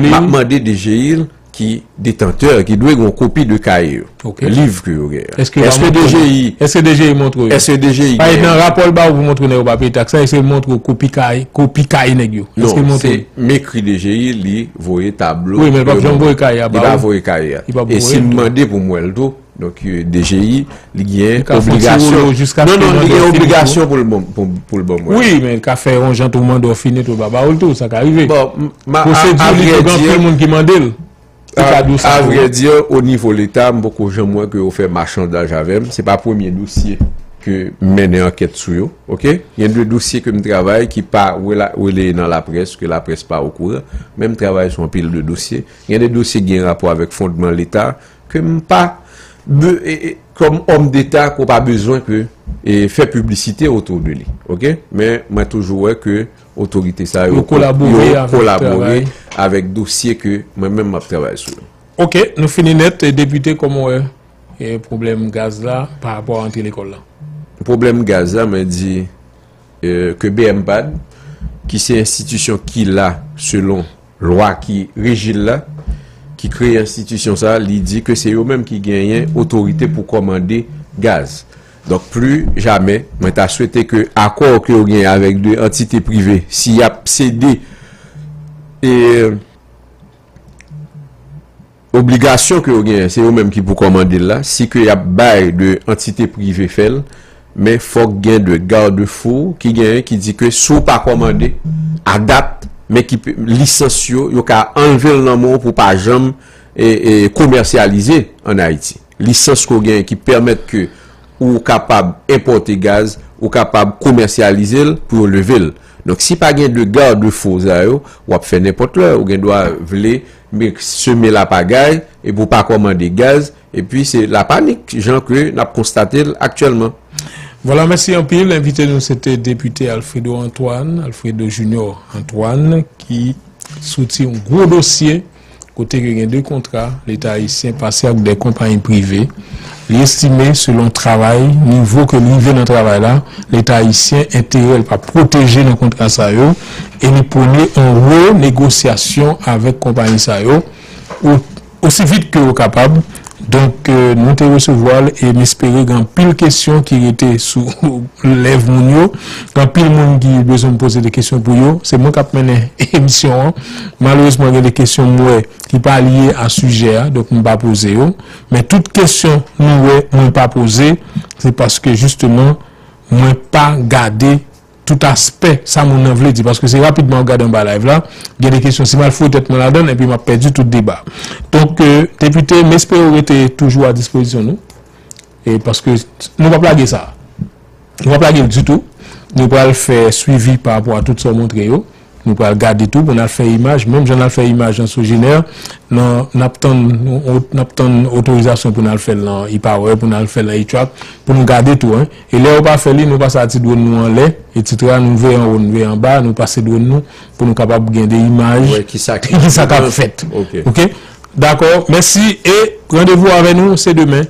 m ap mande D G I l ki detantè, ki dwe gen yon kopi de kaye yo. Liv ke yo gen an. Èske D G I, èske D G I montre yo? Èske D G I pa gen nan rapò l ba ou pou montre nèg yo pa peye taks la, èske l montre w kopi kay, kopi kay nèg yo? Non, se m ekri D G I, li voye tablo. Wi, men l p ap janm voye kay a ba ou. Li pa voye kay a. E si m mande pou m wè l tou, donk D G I, li gen obligasyon. Non, non, li gen obligasyon pou l ban pou l ban m wè l. Wi, men l ka fè yon jan tou mande w fini tou l pa ba ou l tou, sa ka rive. Bon, pwosedi li tou gen anpil moun ki mande l. A vrè di, o nivo Leta, m poko janm wè ke yo fè machandaj avè m. Se pa premye dosye ke m mennen ankèt sou yo, oke? Gen de dosye ke m travay ki pa rela- relaye nan laprès, ke laprès pa okouran, men m travay sou anpil de dosye. Gen de dosye ki gen rapò avèk fondman Leta ke m pa be- e- e- kòm òm deta ke w pa bezwen ke e fè piblisite otou de li, oke? Men mwen toujou wè ke otorite sa yo kolabore avèk dosye ke mwen menm m ap travay sou yo. Oke, nou fini nèt. Depite, kòman w wè e pwoblèm gaz la pa rapò a rantre lekòl la? Pwoblèm gaz la, mwen di e ke B M pad, ki se enstitisyon ki la selon lwa ki reji l la, ki kreye enstitisyon sa, li di ke se yo menm ki genyen otorite pou kòmande gaz. Donk, pli jamè, mwen ta swete ke akò ke yo genyen avèk de antite prive, si y ap sede e obligasyon ke yo genyen, se yo menm ki pou kòmande l la, si ke y ap bay de antite prive fè l, men fòk gen de gadefou ki genyen ki di ke si w pa kòmande a dat, men ki pe- lisans yo, yo ka anlve l nan men w pou w pa janm e, e, komèsyalize ann Ayiti. Lisans ke w genyen ki pèmèt ke ou kapab enpòte gaz, ou kapab komèsyalize l pou yo leve l. Donk, si pa gen de gadefou sa yo, w ap fè nenpòt lè, ou gen dwa vle men seme lapagay epi w pa kòmande gaz, epi se lapanik, jan ke n ap konstate l aktyèlman. Vwala, mèsi anpil. Envite nou se te depite Alfredo Antoine, Alfredo Junior Antoine, ki soti yon gwo dosye kote ke gen de kontra Leta ayisyen pase ak de konpayi prive. Li estime, selon travay, nivo ke l rive nan travay la, Leta ayisyen enterè l pa pwoteje nan kontra sa yo, e li pwone yon renegosyasyon avèk konpayi sa yo, o- osi vit ke yo kapab. Donk, e, nou te resevwa l e m espere gen anpil kesyon ki rete sou lèv moun yo. Gen anpil moun ki bezwen m poze de kesyon pou yo. Se mwen k ap mennen emisyon an. Malerezman, gen de kesyon m wè ki pa lye a sijè a, donk m pa poze yo. Men tout kesyon nou wè mwen pa poze, se paske jisteman, mwen pa gade tout aspè sa moun nan vle di, paske se rapidman w gade anba live la, gen de kesyon, si m al foure tèt mwen ladan l, epi m ap pèdi tout deba. Donk, e, depite, m espere w rete toujou a dispozisyon nou, e paske nou p ap lage sa. Nou p ap lage l ditou. Nou pral fè swivi pa rapò a tout sa w montre yo. Nou pral gade tou pou n al fè imaj, menm jan n al fè imaj nan Sogener, nan, n ap tann, n ap tann otorizasyon pou n al fè l nan E-Power, pou n al fè l nan E-Track, pou nou gade tou, en. E lè yo pa fè li, nou pase a ti dwòn nou anlè, etsetera, nou veye anwo, nou veye anba, nou pase dwòn nou, pou nou kapab gen de imaj, kisa k ap fèt. Oke? Dakò, mèsi, e randevou avè nou, se demen.